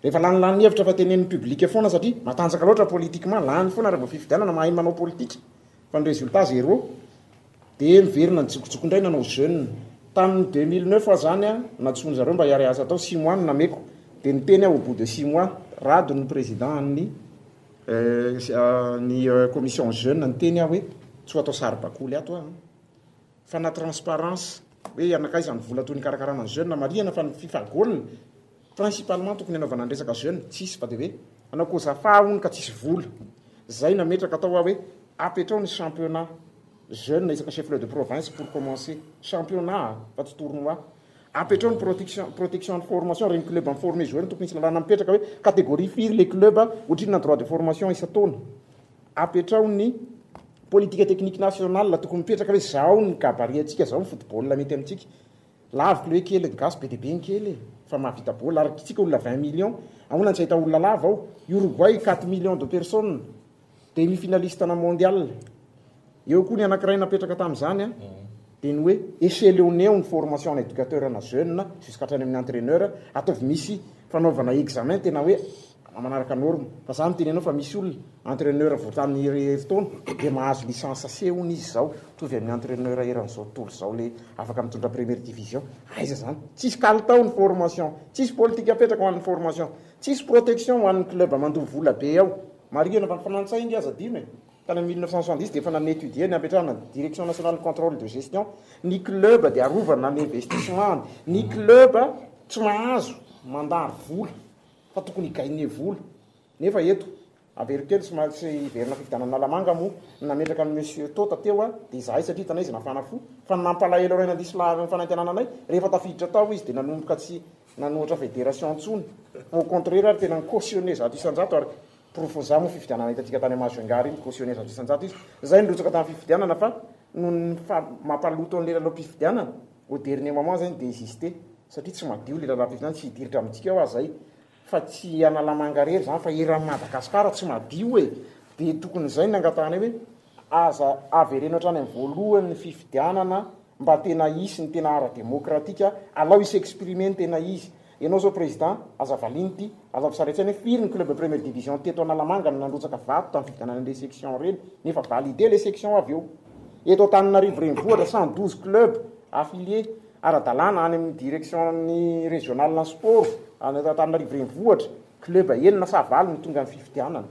Rehefa lanilany hevitra fa tenenin'ny public foana satria matanjaka loatra politiquement lany foana raha vao fifidianana mahay manao politika fa ny résultat zéro. Dia niverina nijokojoko indray nanao jeune. Tamin'ny 2009 aho zany an, nantsoin-dry zareo mba hiara-hiasa tao, six mois no nameko. Dia niteny aho au bout de six mois, Rado no président an'ny ny commission jeune, niteny aho hoe tsy ho atao saribakoly ato aho an, fa na transparence hoe anakaiza ny vola toy ny hikarakarana ny jeune, marihana fa ny fifa goal principalement tokony hanaovana ny resaka jeune, tsisy fa dia hoe hanao cosafa hono ka tsisy vola. Zay nametraka tao aho hoe apetrao ny championnat. Jeune isaka chef lieu de province pour commencer championnat a fa tsy tournoi. Apetrao ny protection protection ny formation reny club mi former joueur tokony hisy lalàna mipetraka hoe catégorie firy le club ohatrinona ny droit de formation isan-taona. Apetrao ny politique technique nationale tokony mipetraka hoe zao ny gabarit antsika zao ny football mety amintsika. Laviko le hoe kely ny gasy be dia be ny kely e fa mahavita baolina ary tsika olona 20 millions ahoana ny tsy ahita olona lava ao Uruguay 4 millions de personnes demi finaliste ana mondial. Eo koa ny anankiray napetraka tamin'izany an, dia ny hoe echelonner ny formation ana educateur ana jeune jusqu'à hatrany amin'ny entraineur, ataovy misy fanaovana examen tena hoe manaraka norme. Fa za miteny anao fa misy olona entraineur vao tamin'ny herintaona dia mahazo licence C hono izy izao, mitovy amin'ny entraineur eran'izao tontolo izao le afaka mitondra première division. Aiza izany? Tsisy kalitao ny formation, tsisy politique apetraka ho an'ny formation, tsisy protection ho an'ny club mandoa vola be ao. Marihana fa ny frantsay ange aza adino e! Tany amin'ny 1970 dia efa nan'étudier ny hametrahana ny Direction Nationale Contrôle de Gestion. Ny club dia arovana ny investissement-ny. Ny club tsy mahazo mandany vola fa tokony hi-gagner vola. Nefa eto, averiko kely somary tsy hiverina fifidianana Analamanga moa, ny nametraka an'i Monsieur Tota teo dia izahay satria hitanay izy nafana fo. Fa ny nampalahelo anay nandiso laharana ny fanantenana anay, rehefa tafiditra tao izy dia nanomboka tsy. nanohatra fédération intsony fa au contraire ary tena ni-cautionner 100% ary porofo za moa fifidianana hitantsika tany Majunga iny cautionner 100% izy zay nirotsaka tamin'ny fifidianana fa noho ny fa mampaloto an'le lalao-pifidianana au dernier moment zay ni-désister satria tsy madio le lalao-pifidianana tsy hidiritra amintsika ao aho zay fa tsy Analamanga rery zany fa eran'i Madagascar tsy madio e! de tokony zay ny angatahanay hoe aza avereno hatrany amin'ny voalohany ny fifidianana mba tena hisy ny tena ara-demokratika, alao hi s'exprimer ny tena izy, ianao zao président aza valiana ity, aza ampisary an-tsaina hoe firy ny club première division teto Analamanga no nandrotsaka vato tamin'ny fifidianana an'ireny section ireny nefa valider le section avy eo. Eto Antananarivo renivohitra 112 club affiliés Ara-dalàna any amin'ny direction-n'ny régional ny sport any Antananarivo renivohitra, club enina sa valo no tonga amin'ny fifidianana.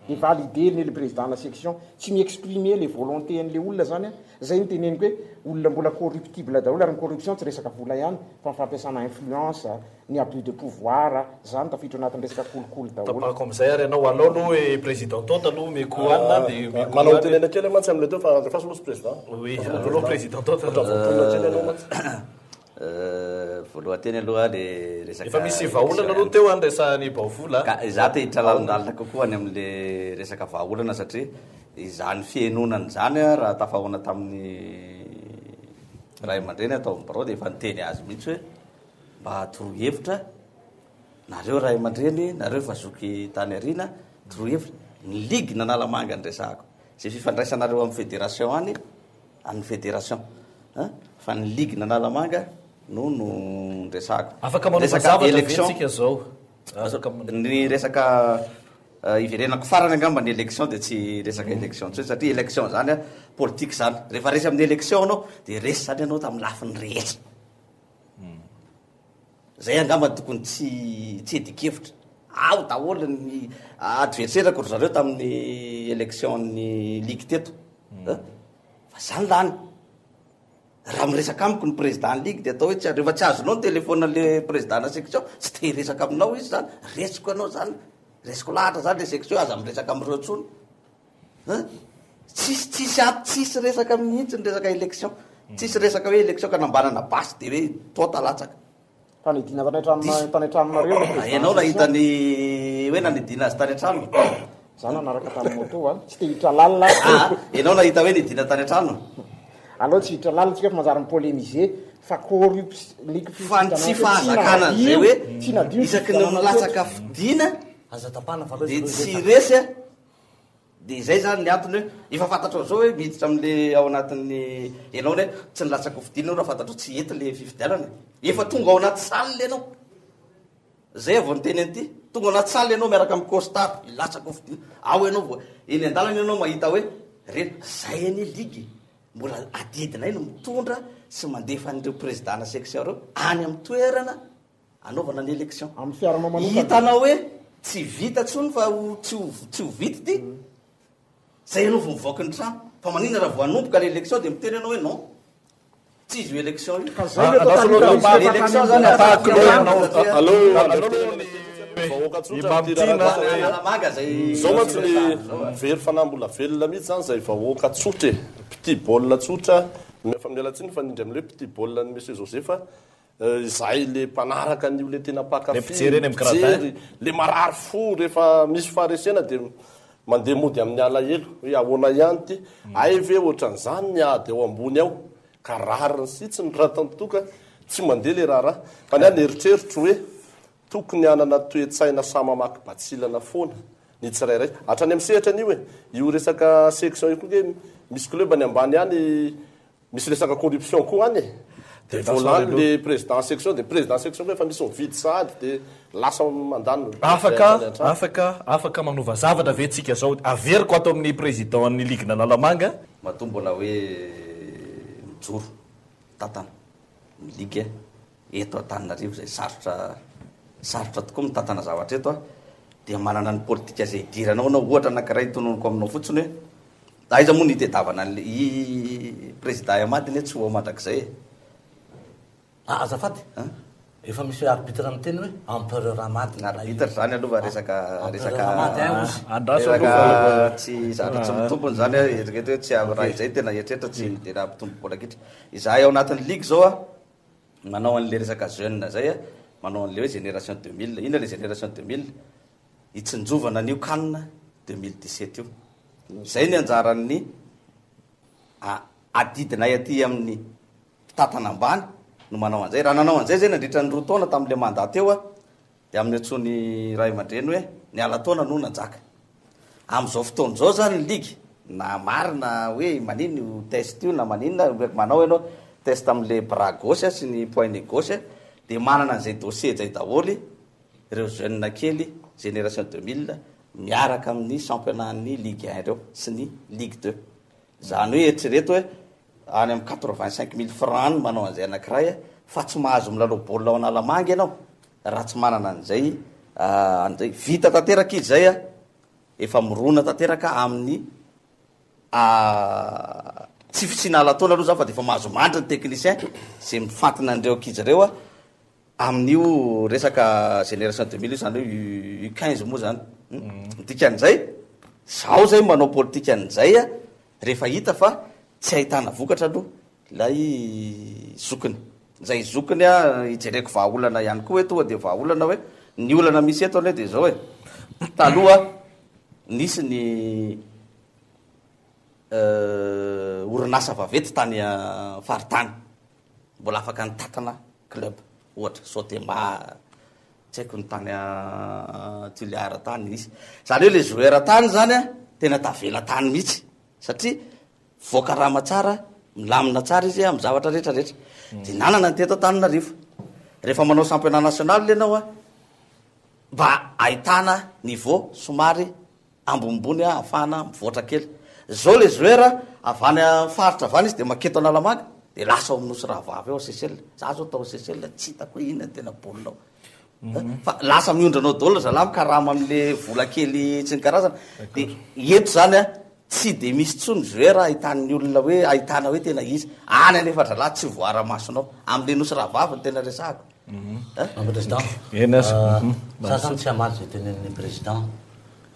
Dia valider-ny le président-na section. Tsy mi-exprimer le volonté an'le olona zany an. Zay no teneniko hoe olona mbola corruptible daholo ary ny corruption tsy resaka vola ihany fa ny fampiasana influence, ny abus de pouvoir, zany tafiditra ao anatin'ny resaka kolikoly daholo. Tapahako amin'izay ary ianao. Alao aloha e président Tonta aloha omeko hanina dia omeko Manao tenena kely aho mantsy amin'ilay teo fa alefaso aloha sy président. Oui, alao aloha président Tonta. Ohatra voatonona kely ianao mantsy. Voalohan-teny aloha le resaka Efa misy vahaolana aloha teo an resahan'i Baovola. Ka izaho te hiditra lalindalina kokoa any amin'le resaka vahaolana satria izany fihainoana izany raha tafahaona tamin'ny ray aman-dreny atao amin'ny birao dia efa niteny azy mihitsy hoe Mba toroy hevitra nareo ray aman-dreny, nareo efa zoky tany aoriana, toroy hevitra. Ny ligue n'Analamanga no resahako. Izay fifandraisanareo amin'ny fédération any, an'ny fédération. An! Fa ny ligue n'Analamanga no no resahako. Afaka manova Resaka zavatra ve élection. tsika zao? Afaka man- Ny resaka iverenako farany angamba ny élection dia tsy resaka élection intsony satria élection zany an, politique zany. Rehefa resy amin'ny élection anao dia resy zany ianao tamin'ny lafiny rehetra. Zay angamba no tokony tsy tsy hiadian-kevitra. Ao daholo ny adversaire-ko ry zareo tamin'ny élection-n'ny ligue teto. An! Fa zany lany. Raha miresaka amiko ny président-n'ny ligue dia atao hoe tsy rehefa tsy azonao ny téléphone-n'le président-na section, tsy te hiresaka aminao izy zany. Resiko ianao zany, resiko lahatra zany le section, aza miresaka amin'ireo intsony. Hein? Tsisy tsisy ato tsisy resaka mihitsy ny resaka élection. Tsisy resaka hoe élection ka nambanana basy dia hoe tota latsaka. Fanidina tany an-tranona tany an-tranonareo ilay président Ianao nahita section. ny hoe nanidina azy tany an-trano? Za nanaraka tamin'ny moto a. Tsy te hiditra lalina aho. Ah, ianao nahita hoe nidina tany an-trano? Aleo tsy hiditra lalina tsika fa manjary mi-polémiser fa corrups ny Fa ny tsy fifidianana teo tsy fahazakana an'izay nadio, hoe tsy nadio ny isaky ny fifidianana teto. milatsaka fidiana Aza tapahana fa aleo dia izy aloha tsy hiresaka. resy a. Dia izay izany ny antony hoe efa fantatrao izao hoe miditra amin'le ao anatin'ny ianao anie tsy nilatsaka ho fidiana ianao raha fantatrao tsy hety le fifidianana e. Efa tonga ao anaty salle ianao. Zay aho vao niteny an'ity. Tonga ao anaty salle ianao miaraka amin'ny costard hilatsaka ho fidiana. Ao ianao vao eny an-dalana ianao mahita hoe reny zay anie ligue e. Mbola adidinay no mitondra sy mandefa an'ireo président-na section ireo any amin'ny toerana Anaovana ny élection. Amin'ny fiaranao manokana. Hitanao hoe tsy vita tsony fa ho tsy ho tsy ho vita ity. Zay ianao vao mivoaka ny trano. Fa maninona raha vao hanomboka le élection dia miteny ianao hoe non. Tsy izy io élection io. Ka zay le atao Andraso aloha tany ny élection zany Tapahako atao loha ianao. satria Aleo Aleo aloha ny vahoaka tsotra Imam amin'ity Tiana raharaha hoe. Analamanga zay Zao mantsy ny very fanahy mbola velona mihitsy zany zay vahoaka tsotra e. Mpitia baolina tsotra. Miala tsiny fa nindry amin'ilay hoe mpitia baolina an'i Monsieur Joseph. Izahay le mpanaraka an'io le tena mpankafy, Le mpijery eny amin'ny gradin. mpijery, le marary fo rehefa misy faharesena dia mandeha mody amin'ny alahelo hoe ahoana ihany ity, hay ve ohatran'izany ny ady ao ambony ao, ka rariny sy hitsiny raha tantoka tsy mandeha le raharaha. Fa ny ahy ny eritreritro hoe tokony hanana toe-tsaina samy mamaky batsilana foana ny tsirairay. Hatrany amin'ny sehatra an'io e, io resaka section io koa nge misy club any ambany any Misy resaka corruption koa any e! Dia vao lany le président section dia président section koa efa misy mividy sahady dia lasa mandany ny Afaka, hatrany hatrany. afaka, afaka manova zavatra ve tsika zao? Averiko ato amin'ny président ny ligue n'Analamanga. Matoa mbola hoe mijoro, mitantana ny ligue eto Antananarivo izay sarotra sarotra tokoa mitantana zavatra eto dia manana ny politika izay idiranao anao ohatra anankiray tononiko aminao fotsiny hoe Aiza moa no itedavana an'le i président Ahmad anie tsy ho ao mandrakizay e. Ah azafady, efa misy arbitre miteny hoe Empereur Ahmad. Ny arbitre zany aloha fa resaka resaka Ahmad hein ozy. Andraso resaka aloha. tsy zavatra tsy mitombina zany a, eritrereto hoe tsy raha izay tena eritreritra tsy midera hampitombo baolina kitra. Izahay ao anatin'ny ligue zao a, manao an'le resaka jeune zay a. manao an'ilay hoe génération 2000. Inona ilay génération 2000? Hitsinjovana an'io can 2017 io. Izay ny anjaran'ny adidinay aty amin'ny mpitantana ambany no manao an'izay. Raha nanao an'izay izay nandritra ny roa taona tamin'ilay mandat teo dia amin'ny antsoin'ny ray aman-dreny hoe ny ala-taona no nanjaka. Amin'izao fotoana izao izany ny ligy, na marina hoe maninona io test io na maninona, manao ianao test amin'ilay bras gauche sy ny poignet gauche dia manana an'izay dossier izay daholo ireo jeunes kely génération 2000 miaraka amin'ny championnat-n'ny Ligue 1 ireo sy ny Ligue 2. Izany hoe eritrereto hoe any amin'ny 85 mille francs any manao an'izay anankiray fa tsy mahazo milalao baolina ao Analamanga ianao raha tsy manana an'izay an'izay. Vita tanteraka izy izay efa mirona tanteraka amin'ny tsy fisiana ala-taona aloha izany fa dia efa mahazo mandry ny technicien izay mifantina an'ireo ankizy ireo amin'io resaka génération 2000 io izany hoe U 15 moa izany. Ny dikan'izay, zaho izay manao politika an'izay rehefa hita fa tsy ahitana vokatra aloha ilay zokiny. Izay zokiny hijereko vahaolana ihany koa hoe tonga dia vahaolana hoe ny olana misy eto anie dia izao e. Taloha nisy ny orinasa vaventy tany faritany. Mbola afaka nitatana club ohatra Sotema tsy haiko ny tany Tuléar tany nisy. Zany hoe le joueur tany zany a tena tavela tany mihitsy satria voakarama tsara, milamina tsara izy amin'ny zavatra rehetra rehetra. De nanana ny teto Antananarivo. Rehefa manao championnat national ianao a mba ahitana niveau somary ambonimbony ahafahana mivoatra kely. Zao le joueur avy any faritra avy any izy de maketo Analamanga de lasa ao amin'ny Nosy Rahavavy ao Seychelles. Za zao tao Seychelles tsy hitako hoe inona ny tena baolina ao. Fa lasa miondrana ao daholo zalahy mikarama amle vola kely tsy ny karazana. De eto zany a tsy de misy intsony joueur ahitan'ny olona hoe ahitana hoe tena izy. Any anefa dralahy tsy voara-masonao. Amle Nosy Rahavavy no tena resahako. Madame Président, za zany tsy hamaly izay tenenin'ny Président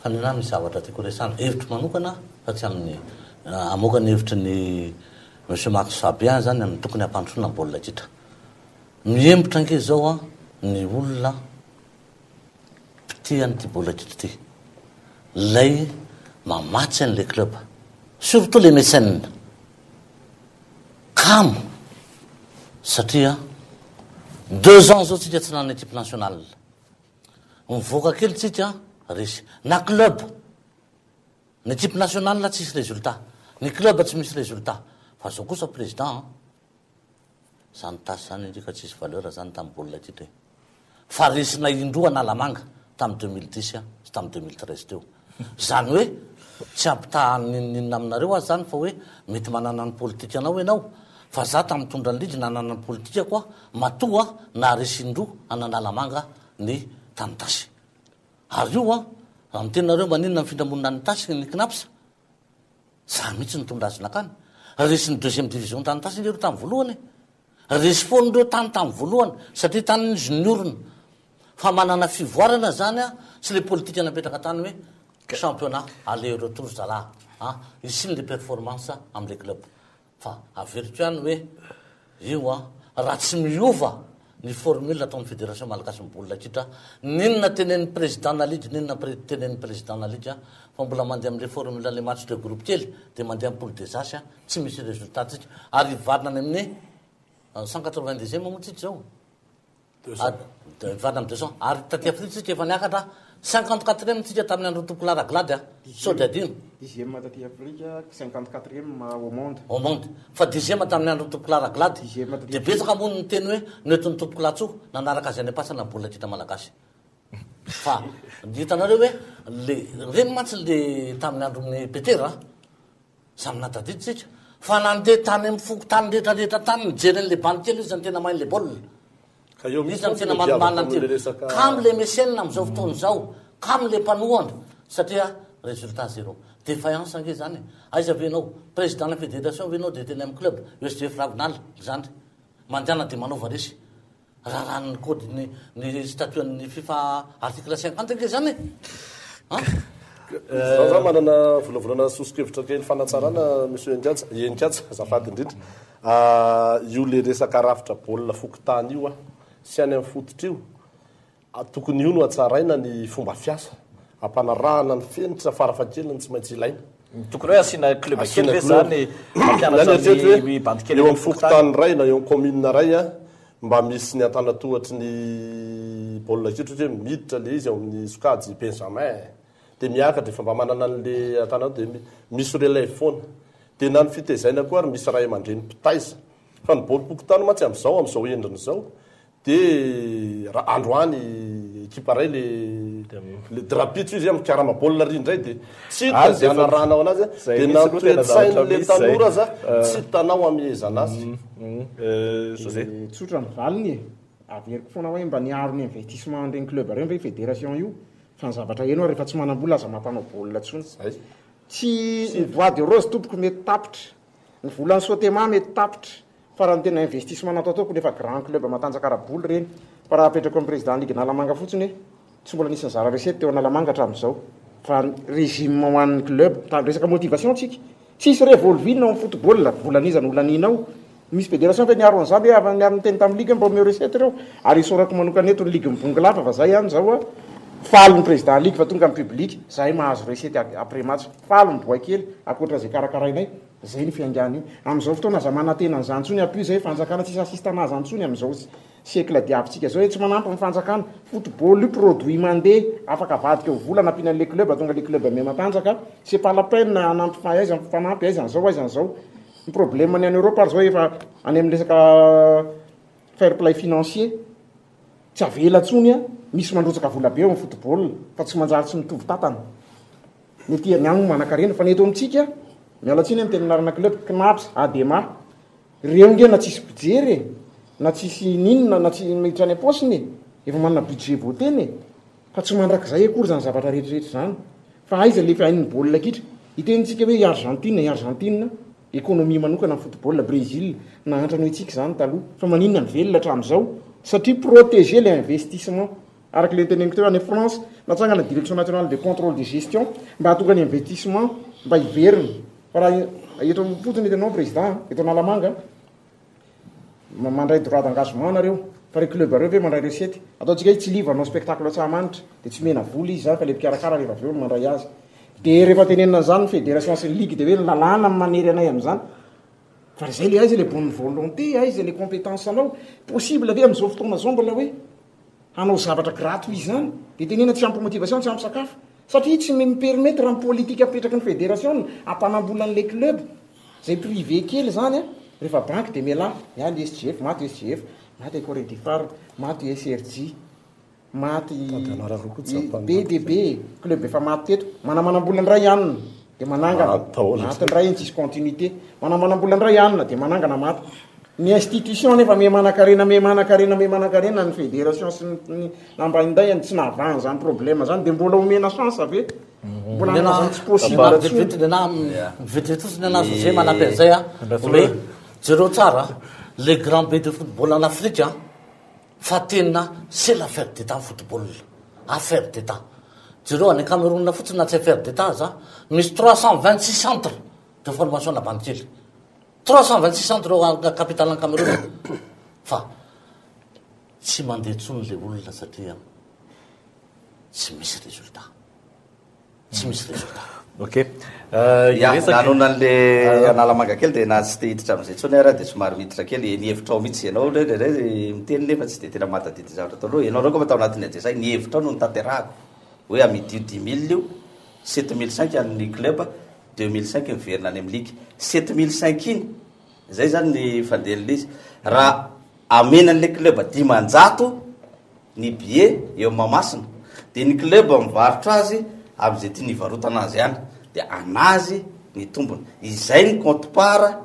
fa ny anahy misy zavatra tiako resahana, hevitro manokana fa tsy amin'ny hamoaka ny hevitry ny Monsieur Max Fabien zany amin'ny tokony hampandrosoana ny baolina kitra. Mihemotra ange izao an ny olona mpitia an'ity baolina kitra ity, ilay mamatsy an'ilay club, surtout les mécènes. Kamo satria deux ans zao tsika tsy nanana équipe nationale. Mivoaka kely tsika resy. Na club, ny équipe nationale tsisy résultat, ny club tsy misy résultat. Fa zao kosa président an, zany tâche zany ndry ka tsisy valeur zany tamin'ny baolina kitra e. Fa resinay indroa Analamanga tamin'ny 2010 sy tamin'ny 2013 teo. Izany hoe tsy hampitaha n'inon'inona aminareo aho izany fa hoe mety manana ny politikanao ianao fa za tamin'ny nitondra ny ligy nanana ny politikako aho matoa aho naharesy indroa an'Analamanga ny tany Itasy. Ary io an, raha miteny nareo maninona mifindra monina any Itasy ny Cnaps? Za mihitsy nitondra azy nakany. Resin'ny deuxième division tany Itasy nge ireo tamin'ny voalohany e. Resy foana ireo tany tamin'ny voalohany satria tany izy niorina. Fa manana fivoarana zany an, sy le politika napetraka tany hoe championnat aller retour zalahy an, hisiany le performance amle club. Fa averiko ihany hoe io an, raha tsy miova ny formule ataon'ny fédération malagasy ny baolina kitra, n'inona tenenin'ny président na ligue n'inona tenenin'ny président na ligue fa mbola mandeha amle formule le match de groupe kely dia mandeha amin'ny poule des as an, tsy misy résultat tsika ary hivarina any amin'ny 192 moa tsika izao. Hivarina amin'ny 200 ary taty Afrika tsika efa niakatra 54e tsika tamin'ny andron'ny tompokolahy Raglady a. Sao dia adino. Dixième taty Afrika, 54e au monde. Au monde. Fa dixième tamin'ny andron'ny tompokolahy Raglady. Dia betsaka moa ny niteny hoe noentin'ny tompokolahy Tsoa nanaraka azy any am-pasana ny baolina kitra malagasy. Fa hitanareo hoe le ireny mantsy le tamin'ny andron'ny Petera a. Samy nahatadidy tsika fa nandeha tany amin'ny fokontany rehetra rehetra tany nijery an'ilay bandy kely iza no tena mahay an'ilay baolina. Ka eo Iza no mihitsy tena mantsy no manimanina iadiavako an'ity. amin'ilay resaka Kamo le mécène amin'izao fotoana izao, kamo le mpanohana satria résultat zéro. Défaillance ange izany e. Aiza ve ianao? Président-na fédération ve ianao dia teny amin'ny club USDF Ravinala, zandry. Mandehana dia manaova resy. Raràn'ny code ny ny statut an'ny fifa article 50 ange zany e! An! Izaho zany manana volavolana soso-kevitra kely fanatsarana Monsieur Heninkaja, Heninkaja azafady indrindra. Io le resaka rafitra baolina fokontany io an, sy any amin'ny fototra io. Tokony io no hatsaraina ny fomba fiasa, ampanarahana ny fenitra farafahakeliny tsy maintsy ilaina. Tokony hoe asiana club kely ve zany mampianatra ny bandy kely eo amin'ny fokontany iray na eo amin'ny commune iray mba misy ny antanatohatry ny baolina kitra ohatra hoe miditra le izy ao amin'ny sokajy benjamin dia miakatra efa mba manana an'le antanatohatra dia misy relève foana. Dia na ny fitezaina koa ary misy ray aman-dreny mpitaiza. Fa ny baolim-pokontany mantsy amin'izao amin'izao endriny izao Dia raha androany ekipa iray le le drapeau izy mikarama baolina ry indray dia tsy hita izay anarahanao anazy dia na ny toe-tsain'le tanora aza tsy hitanao amehezana azy. José. Tsotra ny valiny e! Averiko foana hoe mba niaro ny investissement an'ireny club ireny ve io fédération io? Fa ny zavatra heno ary rehefa tsy manam-bola aza mampanao baolina intsony. Tsy ny bois de rose tompoko mety tapitra, ny volan'ny Sotema mety tapitra, Fa raha ny tena investissement natao tao kony efa grand club matanjaka ara-bola ireny. Fa raha apetrako amin'ny président ligue Analamanga fotsiny hoe tsy mbola nisy nizara recette teo Analamanga hatramin'izao. Fa régime ho an'ny club, mitady resaka motivation tsika. Tsisy revolving ao amin'ny football, volan'iza no laniana ao? Misy fédération ve niaro an'izany hoe avy niaro niteny tamin'ny ligue hoe mba omeo recette ireo? Ary isaorako manokana eto ny ligue Mivongolava fa zay ihany izao a. Faly ny président ligue fa tonga ny public, zahay mahazo recette après match. Faly ny boay kely, ankoatra izay karakarainay. Zay ny fiaingàna io. Amin'izao fotoana aza manantena an'izany intsony ampio izay fanjakana tsisy assistana zany intsony amin'izao siècle diavintsika zao hoe tsy manampy ny fanjakana. Football io produit mandeha afaka avadika ho vola anampiana an'le club ahatonga le club miha-matanjaka. C'est pas la peine hanampy fa aiza mifanampy aiza an'izao aiza an'izao. Ny problème ny any Europe ary zao efa any amin'ny resaka fair play financier. Tsy avela intsony misy mandrotsaka vola be ao amin'ny football fa tsy manjary tsy mitovy tantana. Ny aty ny any moa manankarena fa ny eto amintsika, miala tsiny amin'ny teny anarana club, Cnaps, Adema, reo nge na tsisy mpijery e, na tsisy n'inona na tsy miditra any am-paosiny e, efa manana budget voateny e, fa tsy mandrakizay akory izany zavatra rehetra rehetra izany. Fa aiza le hain'ny baolina kitra? Hitenintsika hoe i Argentine, i Argentine, économie manokana ny football, Brésil, nahantra noho itsika izany taloha, fa maninona mivelona hatramin'izao? Satria protéger le investissement. Araka ilay noteneniko teo, any France, natsangana ny Direction nationale de contrôle de gestion mba hahatonga ny investissement mba hiverina. Fa raha eto fotsiny hitanao président, eto Analamanga, mandray droit d'engagement nareo, fa ireo club ireo ve mandray recette? Ataontsika hoe Tsiliva hanao spectacle Antsahamanitra, dia tsy omena vola izy izany fa ilay mpikarakara rehefa avy eo no mandray azy. Dia rehefa tenenina an'izany ny fédération sy ny ligue dia hoe ny lalàna no manery anay amin'izany. Fa izay ilay aiza ilay bonne volonté, aiza ilay compétence anao? Possible ve amin'izao fotoana izao mbola hoe hanao zavatra gratuit izany dia tenena tsy ampy motivation tsy ampy sakafo satria tsy mi permettre ny politique apetraky ny federation hampanambola an'ilay club zay privé kely zany a rehefa banky dia mialà miala SGF maty SGF maty Corée du Phare maty SRJ maty be dia be club efa maty teto manamanambola indray anona dia manangana maty indray iny tsisy continuité manamanambola indray anona dia manangana maty Ny institution nefa miha manankarena miha manankarena miha manankarena ny fédération sy ny ambaindaiany tsy nahavaha an'izany problème zany de mbola omena chance ve? Mbola Ny anana zany tsy possible anahy tsony. vetivety ny anahy vetivety fotsiny ny anahy José manampy an'izay a, hoe jereo tsara le grand pays de football en Afrique a, fa tena c'est l'affaire d'Etat ny football, affaire d'Etat. Jereo any Cameroun fotsiny na tsy affaire d'Etat aza, misy 326 centres de formation na bandy kely. 326 centre ao capitale any Cameroun fa tsy mandeha intsony le olona satria tsy misy résultat tsy misy résultat. Ok. Ya, nanona an'le Analamanga kely dia na tsy te hiditra amin'izay intsony ary aho dia somary miditra kely. Ny hevitrao mihitsy ianao indraindray miteny nefa tsy dia tena mahatadidy ny zavatra atao loha. Ianao ireo angamba tao anatin'ny adresay, ny hevitrao no notanterahako hoe amidio dix mille io, sept mille cinq an'ny club, 2005 miverina any amin'ny ligue. 7005 iny, zay zany ny fandehan'ilay izy. Raha amena an'ilay club 500 ny billet eo Mahamasina, dia ny club mivarotra azy amin'izay tiany hivarotana azy ihany, dia anazy ny tombony. Izay ny compte part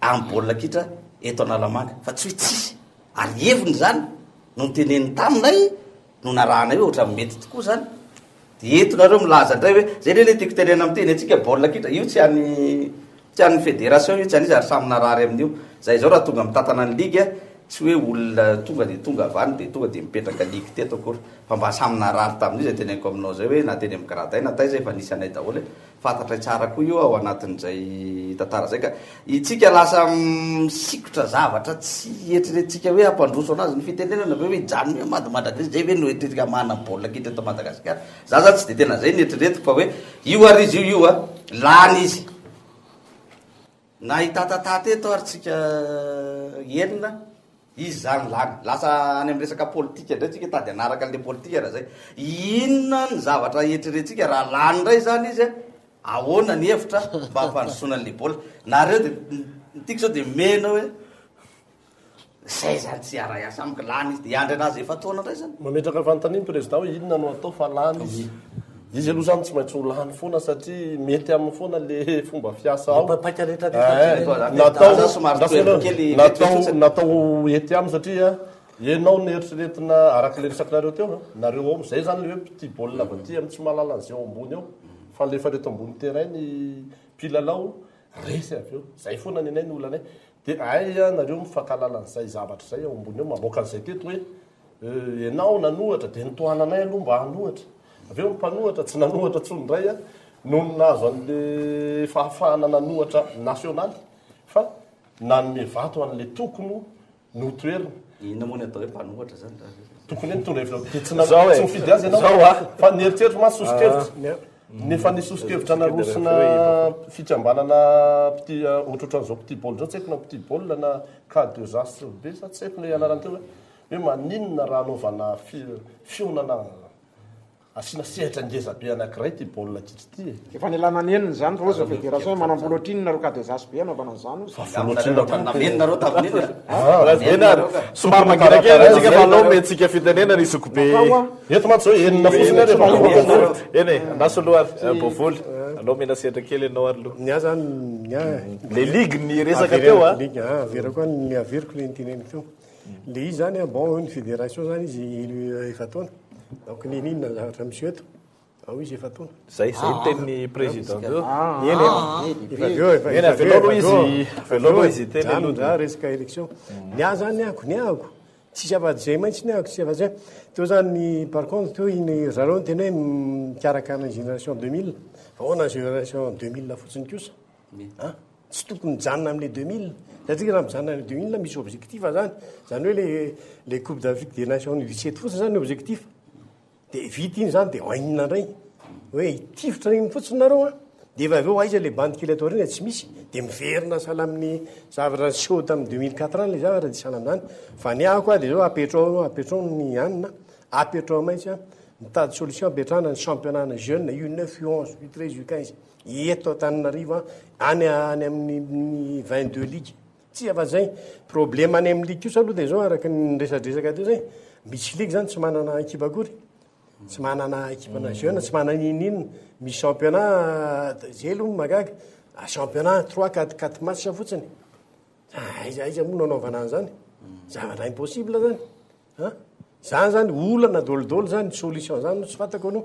amin'ny baolina kitra eto Analamanga, fa tsy hoe tsisy. Ary heviny izany no noteneniny taminay, no narahanay hoe ohatran'ny mety tokoa izany. Dia eto nareo milaza indray hoe, zay anie le tiako tenenina amin'ny teny antsika baolina kitra, io tsy an'ny tsy an'ny fédération io, tsy an'iza ary samy narary amin'io. Zay zao raha tonga mitantana ny ligue Tsy hoe olona tonga dia tonga avy any dia tonga dia mipetraka ligue teto akory. Fa mba samy narary tamin'io izay teneniko aminao izay hoe na teny amin'ny grade na taiza efa nisy anay daholo e. Fantatray tsara koa io ao anatin'izay tantara izay ka. Itsika lasa misikotra zavatra tsy eritreretintsika hoe hampandroso anazy. Ny fitenenana ve hoe hijanona eo Mada mandrakizay izay ve no eritreretintsika hamahana ny baolina kitra eto Madagasikara. Za zany tsy dia tena izay no eritreretiko fa hoe io ary izy io io a, lany izy. Na hitatatata eto ary tsika enina, izy zany lany. Lasa any amin'ny resaka politika indray tsika hitady hanaraka an'le politika raha zay. Inona ny zavatra eritreretintsika raha lany indray zany izy a? Ahoana ny hevitra mba hampandrosoana an'le baolina? Nareo de, ny tiako zao de mena hoe zay zany tsy hiara-hiasa amiko, lany izy de hiandry anazy efa-taona indray zany. Mametraka fanontaniana président hoe inona no atao fa lany izy. Izy aloha zany tsy maintsy ho lany foana satria mety aminy foana le fomba fiasa ao. Paika rehetra rehetra Eh, jerena. natao Za somary lasa toerana ianao, kely natao vetivety fotsiny. natao ety aminy satria ianao no eritreretina araka le resakinareo teo a, nareo ao amizay zany le hoe mpitia baolina avy aty amin'ny tsy mahalala an'izay ao ambony ao fa alefa reto ambony terrain ny mpilalao resy avy eo. Zay foana ny anay ny olanay. Dia aiza nareo mifankahalala an'izay zavatra izay ao ambony ao, mamoaka an'izay teto hoe ianao nanohatra dia nitohananay aloha mba hanohatra. Avy eo ny mpanohatra tsy nanohatra intsony indray nony nahazo an'le fahafahana nanohatra nasionaly fa nanome vato an'le tokony notoherina. Inona moa ny atao hoe mpanohatra zany raha zay? Tokony hoe nitondra hevitra dia tsy na- Zao e. tsy nifidy azy ianao. Zao a. Fa ny eritreritro mantsy soso-kevitra. Ah. Ny efa nisy soso-kevitra narosona fikambanana mpitia ohatrohatran'izao mpitia baolina izao, tsy haiko na mpitia baolina na K2 ASB sa tsy haiko ilay anarany teo hoe hoe maninona raha anaovana fi- fihaonana Asiana sehatra ngeza be anakiray ity baolina kitra ity e. Efa nialana nenina izany fa ozy fédération manam-bola ohatrinona nareo KDZAS be anaovana an'izany ozy. Fa vola ohatrinona koa Nameno nareo tamin'iny a. Ah, Eny ary, somary mangina kely antsika fa aleo omentsika fitenenana i zokibe. Eto mantsy zao enina fotsiny ary efa vola. Eny e, andraso aloha ary Bôvoly. Aleo omena sehatra kely ianao ary aloha. Ny ahy zany, ny ahy. Le ligue ny resaka teo a. Ligue, ah, averiko any, ny averiko le niteneniko teo. Le izy zany bon ny fédération zany izy élu efa-taona donc n'inon'inona zavatra miseho eto ao izy efa-taona. Zay, zay ny tenin'ny président teo. Eny e, efa avy eo, efa Eny, avy eo, avelao aloha efa avy izy, eo. avelao aloha izy hiteny Zany aloha. za resaka élection. Ny ahy zany ny ahako, ny ahako tsisy afa-tsy zay mihitsy ny ahako, tsisy afa-tsy zay. Teo zany par contre teo iny zareo niteny hoe mikarakara ny génération 2000, fa ahoana génération 2000 fotsiny kosa? An! Tsy tokony mijanona amin'ilay 2000 satria raha mijanona amin'ilay 2000 misy objectif zany, zany hoe le le coupe d'Afrique des nations U17 fotsiny zany ny objectif, de vita iny zany de inona indray? Hoe hitifitra iny fotsiny nareo an, de efa avy eo aiza le bandy kely ato aoriana tsy misy, de miverina sahala amin'ny zavatra niseho tamin'ny 2004 any le zavatra de sahala amin'izany, fa ny ahy koa de zao apetrao apetrao ny anona, apetrao mihitsy an, mitady solution apetrahana ny championnat ny jeune U9, U11, U13, U15. Eto Antananarivo any any amin'ny 22 ligue. Tsy afa zay. Problème any amin'ny ligue kosa aloha dia zao araka ny resadresaka teo zay. Misy ligue zany tsy manana équipe akory. Tsy manana équipe na jeune, tsy manana n'inon'inona. Misy championnat zay aloha no mahagaga. Championnat 3 4 4 match fotsiny. Aiza aiza moa no anaovana an'izany? Zavatra impossible zany. An! Zany zany olana dôlidôly zany, solution zany no tsy fantako aloha.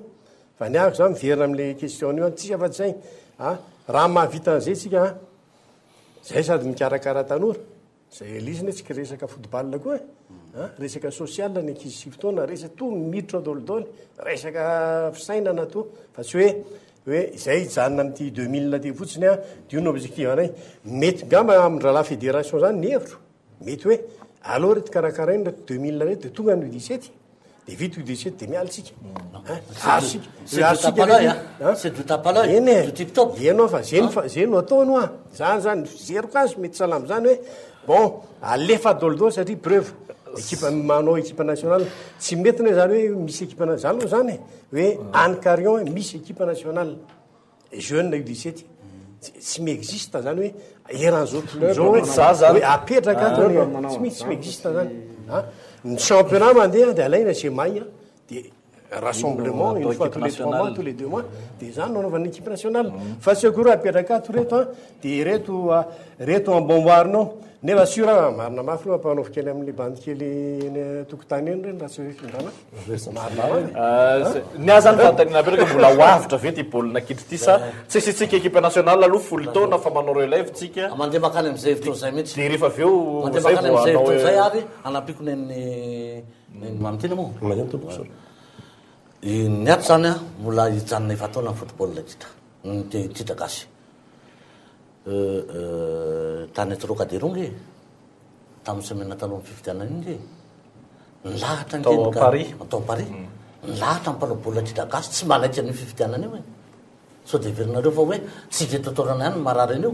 Fa ny ahako zany miverina amle question io any, tsisy afa-tsy zay an! Raha mahavita an'izay tsika an! Zay sady mikarakara tanora, zay elisy ne tsy resaka football koa e! An! Resaka social ny ankizy sivy taona, resaka tout miditra ao dôlidôly, resaka fisainana tout, fa tsy hoe hoe izay hijanona amin'ity 2000 ty fotsiny an, de io no objectif anay. Mety ngamba amin-drahalahy fédération zany ny hevitro. Mety hoe aleo reto karakaraina reto 2000 reto de tonga ny U17 de vita U17 de miala tsika. Azontsika. C'est du tape à l'œil, hein. C'est du tape à l'œil. Eny e. Du tip top. Eny fa zay fa zay no ataony hoa. Zany zany zeriko azy mety sahala am'zany hoe bon alefa daholo daholo satria preuve équipe manao équipe nationale tsy mety ne zany hoe misy équipe na zany aloha zany e hoe any Carion misy équipe nationale. Jeune U17 tsy mi-existe zany hoe eran'izao tontolo izao hoe Za zany. hoe apetraka ato ny tsy misy tsy mi-existe zany. Ah, ny championnat mandeha dia alaina izay mahay ah, dia rassemblement une fois tous les trois mois, tous les deux mois, dia izany no anaovana équipe nationale. Fa tsy akory hoe apetraka ato ireto ah, dia ireto ah, ireto ambomboarinao. Nefa sûr a, marina mafy aloha ampanaovy kely amin'ilay bandy kely eny an-tokotany eny ireny raha tsy hoe fitondrana. Marina mafy. Ny ahy zany fanontaniana apetraka mbola ho avotra ve ity baolina kitra ity sa tsy asiantsika equipe nationale aloha folo taona fa manao relève tsika. Mandeha mankany amin'izay hevitra izay mihitsy. Dia rehefa avy eo Mandeha zay mankany vao amin'izay hanao hevitra izay ary hanampiako ny an'ny ny Mamitiana moa. Maneno tompoko sorry. Ny ato zany a mbola hijanona efa-taona ny football kitra, ny kitra gasy. Euh tany Trocadero nge tamin'ny semaine talohan'ny fifidianana iny nge nilahatra nge Tao ny Paris. tao Paris nilahatra ny mpanao baolina kitra gasy tsy manaiky an'io fifidianana io e. Sao dia heverinareo fa hoe tsika eto an-toerana ihany no marary an'io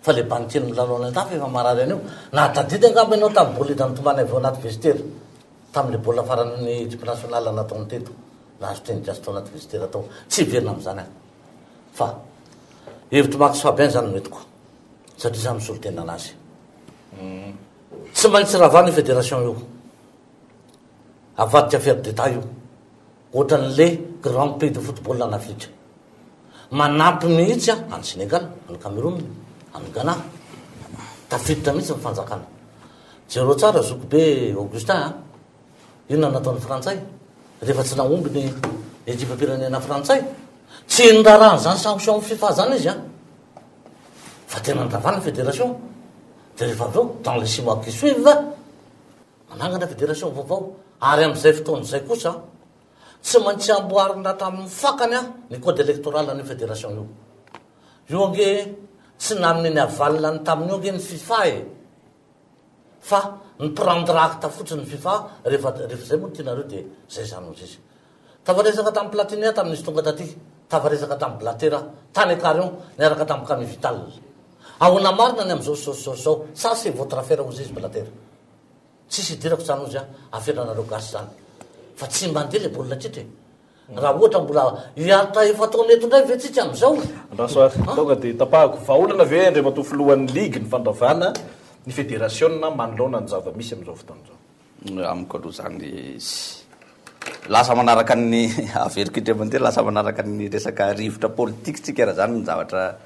fa le bandy kely milalao any an-dafy efa marary an'io. Nahatadidy angamba ianao tamin'ny bolida nitomany avy ao anaty vestiaire tamin'le baolina faran'ny equipe nationale nataony teto nahazo teny gasy tao anaty vestiaire tao. Tsy hiverina amin'izany aho. Fa hevitr'i Max Fabien izany no entiko satria izaho misolo tena anazy. Tsy maintsy ravana io fédération io. Avadika affaire d'Etat io. Ohatran'le grand pays de football en Afrique. Manampy mihitsy an'i Sénégal, an'i Cameroun, an'i Ghana. Tafiditra mihitsy ny fanjakana. Jereo tsara zokibe Augustin a. Inona no nataon'ny frantsay rehefa tsy nahomby ny ekipam-pirenena frantsay? Tsy niraharaha an'izany sanction amin'ny fifa izany izy an! Fa tena nandravana ny fédération. Dia rehefa avy eo, dans les six mois qui suivent, manangana fédération vaovao. Ary amin'izay fotoana izay kosa, tsy maintsy amboarina hatramin'ny fakany ny code électoral an'io fédération io. Io ange tsy nanome ny aval ny tamin'io ange ny fifa e! Fa mi prendre acte fotsiny ny fifa rehefa rehefa zay moa no tianareo dia zay zany ozy izy. Tafaresaka tamin'i Platini aho tamin'izy tonga taty, tafaresaka tamin'i Blatter aho, tany Carion, niaraka tamin'i Camille Vital. Ahoana marina ny amin'izao sy zao sy zao sy zao, ça c'est votre affaire ozy izy Blatter. Tsisy idirako zany ozy aho, aferanareo gasy zany. Fa tsy mandeha le baolina kitra e. Raha ohatra mbola hiaritra efa-taona eto indray ve tsika amin'izao? Andraso ary, tonga dia tapahako. Vahaolana ve Andriamatoa Filohan'ny Ligy ny fandravana ny federasiona manoloana ny zava-misy amin'izao fotoana izao? Amiko aloha izany lasa manaraka ny, averiko indray mandeha, lasa manaraka ny resaka rivotra politika tsika raha izany ny zavatra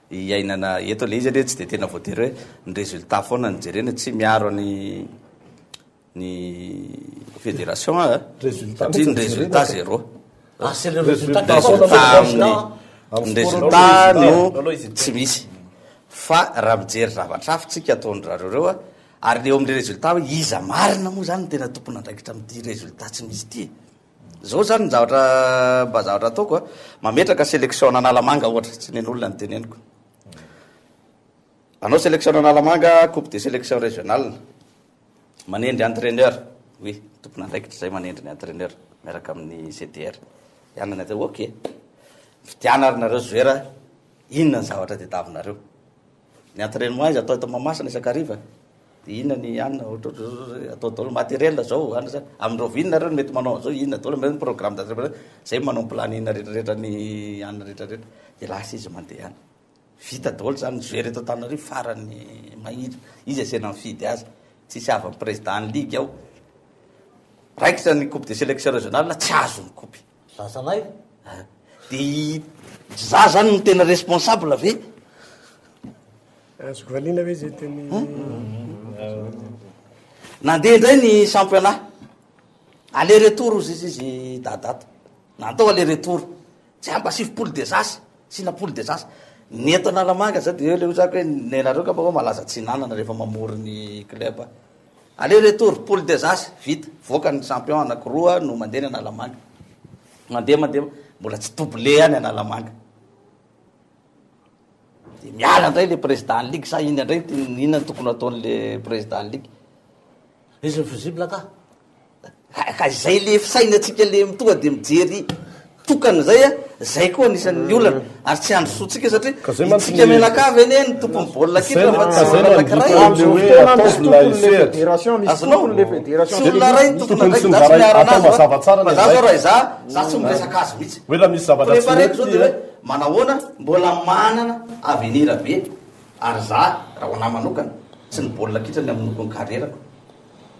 iainana eto. Ilay izy anie tsy dia tena voatery hoe ny résultat foana no jerena, tsy miaro ny ny fédération a satria ny résultat zéro. Ah, c'est le résultat amin'ny ny résultat no tsy misy fa raha mijery zavatra hafa tsika ataon-dry zareo ireo a, ary le eo amin'le résultat hoe iza marina moa zany no tena tompon'andraikitra amin'ity résultat tsy misy ity e. Zao zany ny zavatra mba zavatra ataoko a, mametraka sélection an'Analamanga ohatra, tsy nen'olona no teneniko. Hanao sélection an'Analamanga, coupe de sélection régionale. Manendry entraineur, oui, tompon'andraikitra izay manendry ny entraineur miaraka amin'ny CDR. Dia anana dia ok. Mifidiana ary nareo joueur, inona ny zavatra tadiavinareo. Ny entrainement izy atao eto Mahamasina isan-kariva. Dia inona ny anona, ohatrohatry zao zao zao, atao daholo matériel zao, anona zao. Amin'ny rahoviana nareo no mety manao an'izao, inona daholo ny programme d'entraînement, zay manao ny planning rehetra rehetra ny anona rehetra rehetra. Dia lasa izy mandeha any. Vita daholo zany ny joueur eto Antananarivo farany mahira. Izy asaina mifidy azy. Tsisy havan'ny président ny ligue ao. Raikitra ny coupe de sélection régionale tsy azo ny coupe. Zasanay. Dia za zany no tena responsable ve? Azoko valiana ve zay teny? Nandeha indray ny championnat. Aller retour hozy izy izy dadato. Natao aller retour. Tsy mba 90 desasy, sinapolo desasy. Ny eto Analamanga zao de eo le otrako hoe nenareo ngamba hoe malaza tsy hinanana rehefa mamory ny club. Aller retour, poule desasy, vita, voaka ny champion anakiroa no mandeha ny Analamanga. Mandeha mandeha, mbola tsy doublé ihany Analamanga. De miala indray le président ny ligue sa inona indray inona no tokony ataon'le président ny ligue. Izy ny fusible ka. Ka izay le fisainantsika le tonga de mijery tokana zay a, zay koa anisan'ny olana ary tsy handrosoantsika satria itsika mianakavy anie ny tompon'ny baolina kitra fa tsy olona anankiray Azonao? Tsy olona iray ny tompon'andraikitra, za tsy miaro anazy fa fa za zao raha izaho, za tsy miresaka azy mihitsy. Prépareko zao de hoe manahoana mbola manana avenir be ary za raha ho anahy manokana tsy ny baolina kitra ny hamonoako ny carrière-ko.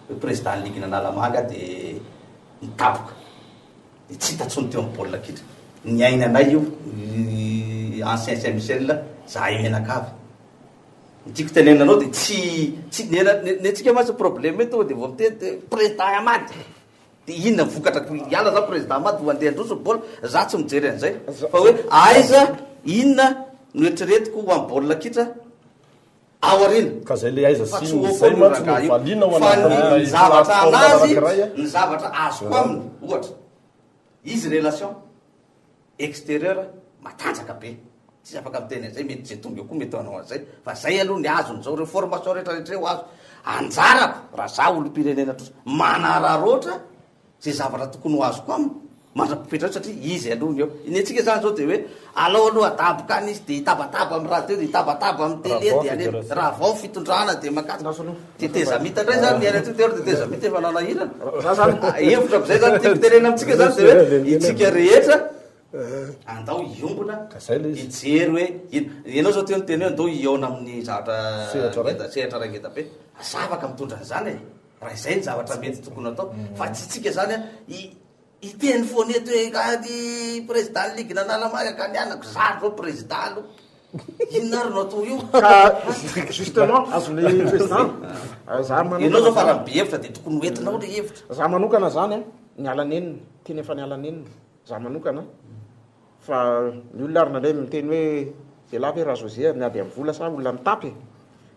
Hoe président ny ligue n'Analamanga dia nitapoka dia tsy hita intsony teo amin'ny baolina kitra. Niainanay io, ny ancien Saint Michel, zahay mianakavy. Ny tiako tenenina anao dia tsy, tsy, ny ny antsika mantsy problème io tonga dia vao miteny dia président Ahmad. Dia inona ny vokatra hiala zany président Ahmad ho andeha handroso ny baolina? Za tsy mijery an'izay. Fa hoe aiza, inona no eritreretiko ho an'ny baolina kitra ao aoriana. Ka zay le aiza Fa sy tsy ho inona eo izay foana io mantsy no rangahy io. valiana ao Fa ny anatin'ilay zavatra plateforme anazy, anankiray a. ny zavatra azoko aminy, ohatra, izy relation. Exterieur matanjaka be, tsisy afaka miteny an'izay, mety ze tonga eo koa mety hanao an'izay, fa zay aloha ny azony zao, reo formation rehetra rehetra reo azo, anjarako raha za olom-pirenena trosa, manararaotra ze zavatra tokony ho azoko aminy, mandra-pipetraka eo satria izy aloha ny eo, ny antsika zany zao de hoe alao aloha adaboka any izy de hitabataba amin'ny radio, de hitabataba amin'ny télé, de aleo, ravao fitondrana de makatso, Tetezamita indray zany ny any an-toerana tetezamita efa nanahirana. Hevitra amizay zany tiako tenena amintsika zany de hoe itsika rehetra andao hiombona hijery hoe ino. Ianao zao teo niteny hoe andao hihaona amin'ny zavatra ngeda sehatra iray ngeda be. Za afaka mitondra an'izany e. Raha izay ny zavatra mety tokony atao. Fa tsy itsika zany a hiteny foana eto hoe ka ty président ny ligue n'Analamanga ka ny anako za zao président aloha. Inona ary no atao io? Ka justement azon'ny président, za manokana. Ianao zao fa raha be hevitra dia tokony ho entinao le hevitra. Za manokana zany an, niala nenina, tena efa niala nenina, za manokana, fa ny olona ary nandray miteny hoe elah ve Rajosé miady amin'ny vola sa olona mitapy e?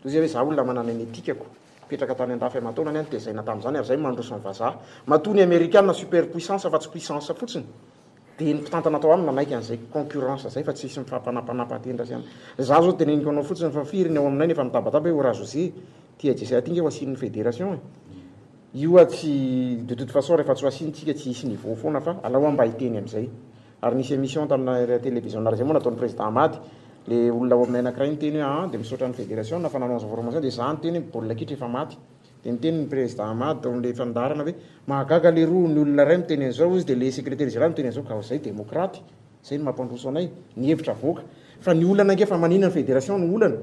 Toy izay hoe za olona manana ny etikako, mipetraka tany andafy aman-taonany aho nitezaina tamin'izany ary zay mandroso ny vazaha. Matoa ny amerikana super puissance fa tsy puissance fotsiny. Dia ny mpitantana tao aminy nanaiky an'izay concurrence izay fa tsisy mifampanampanampa-tendra sy an. Za zao teneniko anao fotsiny fa firy ny ao aminay no efa mitabataba hoe o Rajose, ty AJCA ty nge ho asian'ny fédération e. Io a tsy, de toute façon rehefa tsy ho asiany tsika tsy hisy niveau foana fa alao aho mba hiteny amin'izay. Ary nisy émission tamina télévision zay moa nataon'ny président Ahmad, le olona ao aminay anakiray niteny hoe aa dia misaotra ny fédération fa nanao an'izao formation dia za niteny hoe baolina kitra efa maty. Dia niteny ny Président Ahmad tao amin'ilay fandaharana hoe, mahagaga leroa ny olona iray miteny an'izao hozy dia ilay Secrétaire Général miteny an'izao ka izay demokraty, izay no mampandroso anay, ny hevitra avoaka. Fa ny olana ange fa maninona ny fédération no olana?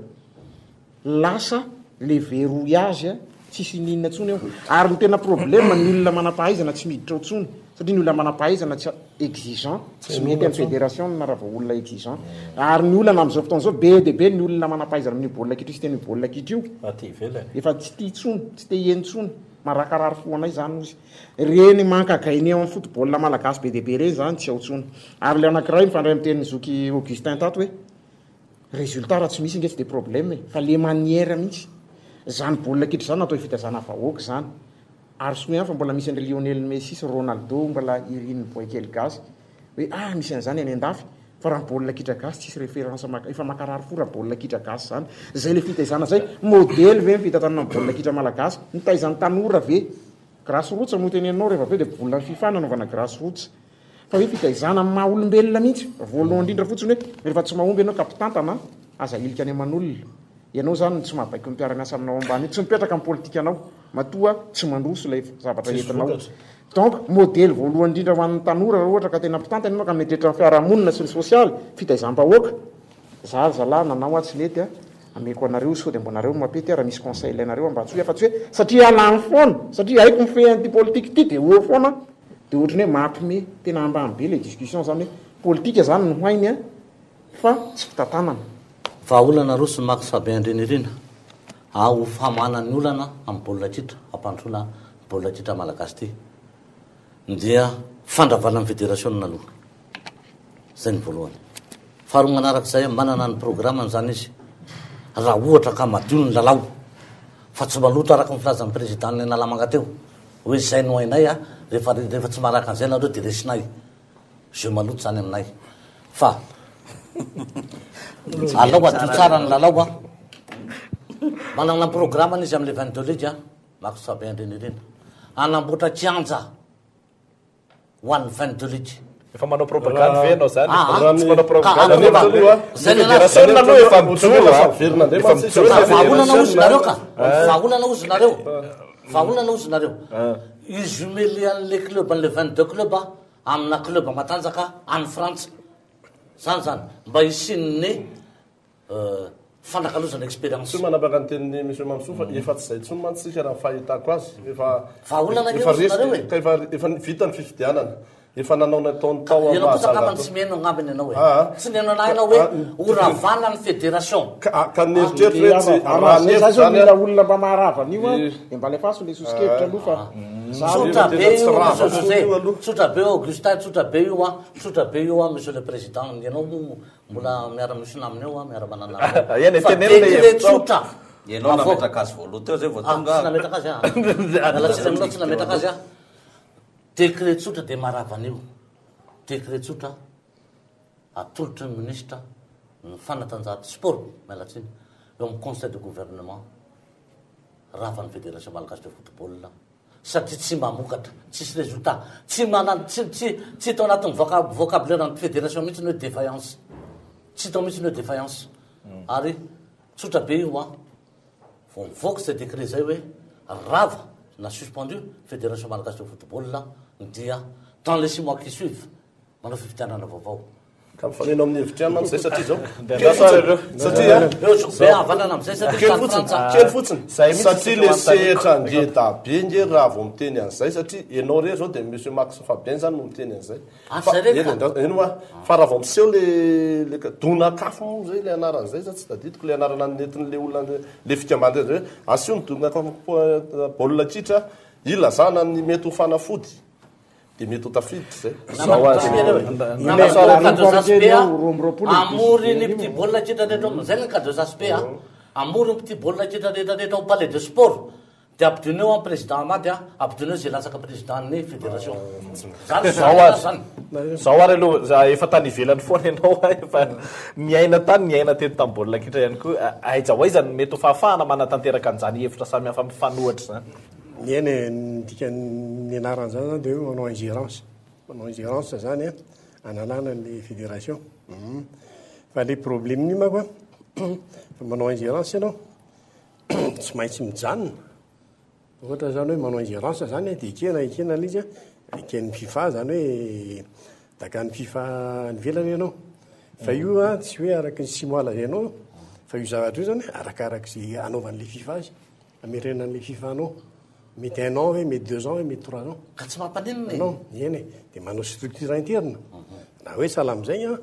Lasa le verrouillage tsisy ininona intsony eo. Ary ny tena problème ny olona manam-pahaizana tsy miditra ao intsony satria ny olona manam-pahaizana tsy exigeant, tsy mety amin'ny fédération raha vao olona exigeant. Ary ny olana amin'izao fotoana izao, be dia be ny olona manam-pahaizana amin'io baolina kitra io sy tena io baolina kitra io. Aty ivelany. Efa tsy tia intsony, tsy te hiheno intsony. Marakarary fo anay izany ozy. Ireny manque à gagner ao amin'ny football malagasy be dia be ireny izany tsy ao intsony. Ary ilay anankiray mifandray amin'ny tenin'i zoky Augustin tato hoe, résultat raha tsy misy ange tsy dia problème e, fa le manière mihitsy. Izany baolina kitra izany natao hifitazana vahoaka izany. Ary soa ihany fa mbola misy an-dry Lionel Messi sy Ronaldo mbola irin'ny boay kely gasy hoe ah misy an'izany any an-dafy fa raha ny baolina kitra gasy tsisy référence maka efa makarary fo raha baolina kitra gasy zany. Zay le fitaizana zay. Modely ve ny fitantanana ny baolina kitra malagasy? Mitaiza ny tanora ve? Grass roots no teneninao rehefa avy eo dia volan'ny fifa nanaovana grass roots. Fa hoe fitaizana amin'ny maha olombelona mihitsy. Voalohany indrindra fotsiny hoe rehefa tsy mahomby ianao ka mpitantana, aza ahilika any aman'olona. Ianao izany no tsy mahabaiko ny mpiara-miasa aminao ambany io. Tsy mipetraka ny politikanao matoa tsy mandroso ilay zavatra Tsisy entinao. vokatra. Donc modely voalohany indrindra ho an'ny tanora raha ohatra ka tena mpitantana ianao ka mieritreritra ny fiarahamonina sy ny sosialy, fitaizam-bahoaka. Za ry zalahy nanao aho tsy nety a, ameko anareo sao dia mba nareo no mampety aho raha misy conseil ilainareo mba antsoy aho fa tsy hoe satria aho lany foana, satria haiko mifehy an'ity politique ity dia eo foana aho. Dia ohatran'ny hoe mampime, tena ambany be ilay discussion zany hoe politique zany no hainy a fa tsy fitantanana. Vahaolana aroson'i Max Fabien Andrianirina ho famahana ny olana amin'ny baolina kitra hampandrosoana ny baolina kitra malagasy ity dia fandravana ny federasionina aloha. Izay ny voalohany. Faharoa manaraka izay, manana ny programany izany izy raha ohatra ka madio ny lalao fa tsy maloto araka ny filazan'ny président-n'ny Analamanga teo hoe izay no hainay a, rehefa rehefa tsy maharaka an'izay nareo dia resinay. Jeu maloto izany aminay. Fa alao hadio tsara ny lalao a. Manana ny programany izy amin'ny 22 ligue a, Max Fabien Andrianirina. Hanamboatra kianja. ho an'ny 22 ligue. Efa manao propagande ve ianao zany? Aa, Tsy manao propagande ka aloha aloha. Zay Ny ny anazy. federasiona aloha efa mijoro a. Efa mijoro ny Vahaolana ozy federasiona. nareo ka. Vahaolana ozy nareo. Vahaolana ozy nareo. I-jumeler an'le club an'le 22 club amina club matanjaka any Frantsa. Zany zany mba hisian'ny Fanakalozana experience. Tsy manapaka ny tenin'i Monsieur Mamsoa fa efa tsy izay intsony mantsy isika raha ny fahitako azy. Efa Vahaolana anie efa hozy resy nareo e. ka efa efa vita ny fifidianana. Efa nanao ny ataony tao amin'ny Ianao kosa mahazanga angambany tao. tsy mihaino angambany ianao e. Ah, ah. Tsy nihaino anah ianao hoe Ah, ho ravana ny fédération. Ka, ka ny eritreritro hoe tsy, Andeha raha ny haravana zay, za hevitra zao zany mila an. olona mba maharava an'io an, Eh. dia mba alefaso le soso-kevitra aloha fa za Tsotra be Tena tsy io rava Monsieur intsony José, io aloha. tsotra be io Augustin, tsotra be io an, tsotra be io an Monsieur le Président, ianao moa mbola miara-misona aminy eo an, miara-manana aminy eo. Eny, Fa teneno le décret hevitrao. tsotra. Ianao Avoaka. nametraka azy voaloha teo zay vao Ah, tonga. tsy nametraka azy aho. Miala tsiny aminao tsy nametraka azy aho. Décret tsotra dia maharava an'io. Décret tsotra atolotry ny minisitra ny fanatanjahantena, sport, miala tsiny, eo amin'ny conseil de gouvernement, rava ny fédération malagasy de football satria tsy mamokatra, tsisy résultat, tsy manan, tsy, tsy, tsy hita ao anatin'ny voca, vocabulaire ny fédération mihitsy ny hoe défaillance, tsy hita ao mihitsy ny hoe défaillance. Ary tsotra be io an. Vao mivoaka izay décret izay hoe rava na suspendu Fédération Malagasy de Football dia dans les 6 mois qui suivent manao fifidianana vaovao. Ka mifanena amin'ny hevitra ihany mantsy izay satria izao. Dia Kely andraso ary fotsiny. ireo. Satria Eo zo be havanana amin'izay satria Kely tany fotsiny, Frantsa. kely fotsiny. Zay mihitsy Satria no le anontaniako. sehatra ngeda be nge raha vao miteny an'izay satria ianao irery izao dia Monsieur Max Fabien izany no miteny an'izay. Ah, Fa zay irery eny ka. andraso, eny hoa. Fa raha vao miseho le le donak'afo moa zay le anaran'izay za tsy tadidiko le anarana nentin'le olona le fikambanana zay hoe asio ny donak'afo baolina kitra ilazana ny mety ho fanafody dia mety ho tafiditra zay. Zao azy. Amory ny petit baolina kitra rehetra ao, zay ny cadeau saspe a. Amory ny petit baolina kitra rehetra rehetra ao palais de sport. Dia ampidino eo an président Ahmad a, ampidino eo izay latsaka président ny fédération. Zany Zao zany ary, zany. zao ary aloha, za efa tany ivelany foana ianao a, efa niaina tany, niaina teto tamin'ny baolina kitra ihany koa. Aiza ho aiza no mety ho fahafahana manatanteraka an'izany hevitra samihafa mifanohitra izany? Eny e, ny dikan'ny anaran'izany zany dia hoe manao ingérence. Manao ingérence zany a, analana ny fédération. Fa le problème-n'io manko a, fa manao ingérence ianao, tsy maintsy mijanona. Ohatra zany hoe manao ingérence zany dia ekena, ekena ilay izy a, eken'ny FIFA zany hoe dakan'ny FIFA any ivelany ianao. Fa io a, tsy hoe araky ny 6 mois lazainao, fa io zavatra io zany arakarak'izay anaovan'ilay FIFA azy, amerenan'ilay FIFA anao. Mety un an ve, mety 2 ans ve, mety 3 ans. Ka tsy mampaninona e. Non, eny e. Dia manao structure interne. Na hoe sahala amin'izay an,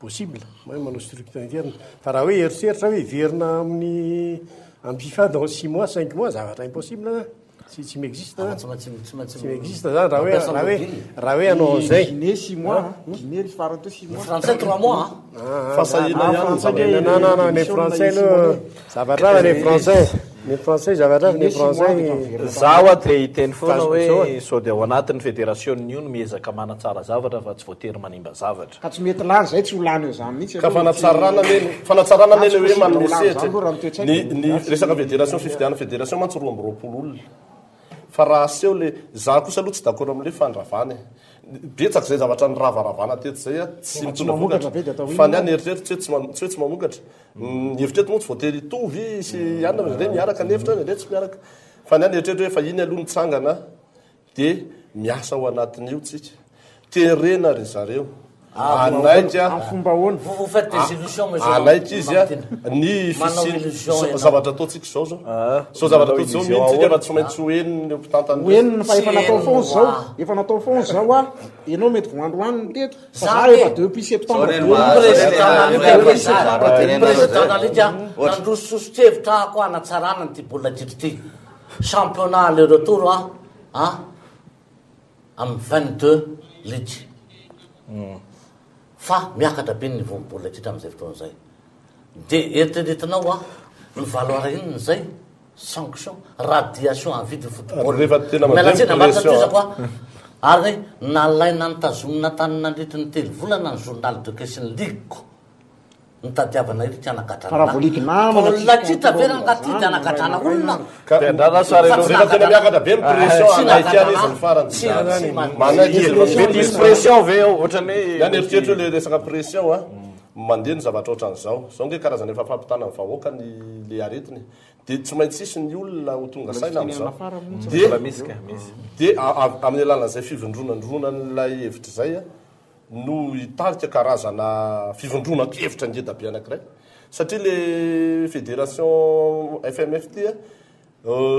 Possible, mahay manao structure interne. Fa raha hoe eritreritra hoe hiverina amin'ny amin'ny FIFA dans 6 mois, 5 mois, zavatra impossible zany. Tsy tsy mi-existe zany. Tsy maintsy tsy maintsy Tsy mi-existe zany raha hoe mampiasa raha hoe mobile. raha hoe hanao an'izay. Guinée 6 mois, hein. Guinée ry farany teo 6 Ny mois. français 3 mois, hein. Ah, Fa sahina ah, ihany ny français zavatra. Non, non, non, ny Démission français na aloha six mois. zavatra hafa ny français. Ny français zavatra hafa ny Guinée six mois français. dia efa miverina. Zaho a te hiteny foana Fa- hoe zao e. sao dia ao anatin'ny federasiona io no miezaka manatsara zavatra fa tsy voatery manimba zavatra. Ka tsy mety lany zay, tsy ho lany eo zany mihitsy Ka aloha. fanatsarana anie no, fanatsarana anie Tsy le hoe possible manome ho lany sehatra zany aloha raha ny e. toe-tsaiko. Ny, ny resaka fédération, fifidianana fédération mantsy 22 olona. Fa raha aseho le, za kosa aloha tsy d'accord amin'le fandravana e. Betsaka izay zavatra niravaravana teto izay a, tsy Fa tsy mitondra mamokatra vokatra. ve dia atao Fa ny inona? ahy ny eritreritro tsy hoe tsy ma-, tsy hoe tsy mamokatra. Ny hevitra eto moa tsy voatery hitovy sy anona fa indraindray miaraka ny hevitra, indraindray tsy miaraka. Fa ny ahy ny eritreritro hoe efa iny aloha nitsangana dia miasa ao anatin'io tsika. Terena ry zareo. Hanaiky Amin'ny fomba ahoana? Vous vous faites des illusions, monsieur Hanaiky izy a, Mamitiana. ny Manao fisian'ny illusion ianao. zavatra ataontsika izao zao. Izao zavatra ataontsika izao, mino tsika fa tsy maintsy ho henon'ny mpitantana. Ho henony fa efa Tsy natao henony foana izao. hoa. Efa natao foana izao a. Ianao mety vao androany ny teto. Fa Za za ve? efa depuis septembre Zao re deux no mille maha- dix-sept. Zao re no Président maha- Alika, président Alika, Ohatra. nandroso soso-kevitra aho koa hanatsarana an'ity baolina kitra ity. Championnat aller retour a, a, amin'ny 22 ligue. Fa miakatra be ny niveau-n'ny baolina kitra amin'izay fotoana izay. Dia eritreretinao a, ny valoir inona izay? Sanction, radiation à vie du football. Rehefa tena Miala mandeha tsiny, ny ambany pression, tohizako a. Ary nalaina nitazomina tany nandritry ny 3 volana ny journal de caisse ny ligue-ko. Nitadiavana iry hanagadrana Fa raha vao ligue namana, Baolina tsisy kitra ve contrôle rangaha ty zany, dia hanagadrana na olona? Ka Dia andrana sary Fa tsy rehefa tena nagadrana. miakatra be ny pression, Tsy hanaiky ihany izy nagadrana. ny farany. Tsy- tsy ma- Manaiky izy rehefa Mety hisy pression ve ao ohatran'ny hoe Ny an'ny eritreritro hoe le resaka pression a, mandeha ny zavatra ohatran'izao. Izao nge karazana efa fampitana ny vahoaka ny le aretina e. Dia tsy maintsy hisy ny olona ho tonga saina amin'izao. Dia Mbola misy ka, misy. dia amin'ny alalan'izay fivondronandronan'ilay hevitra izay a, no hitarika karazana fivondronan-kevitra ngeda be anankiray. Satria le fédération FMF ty a,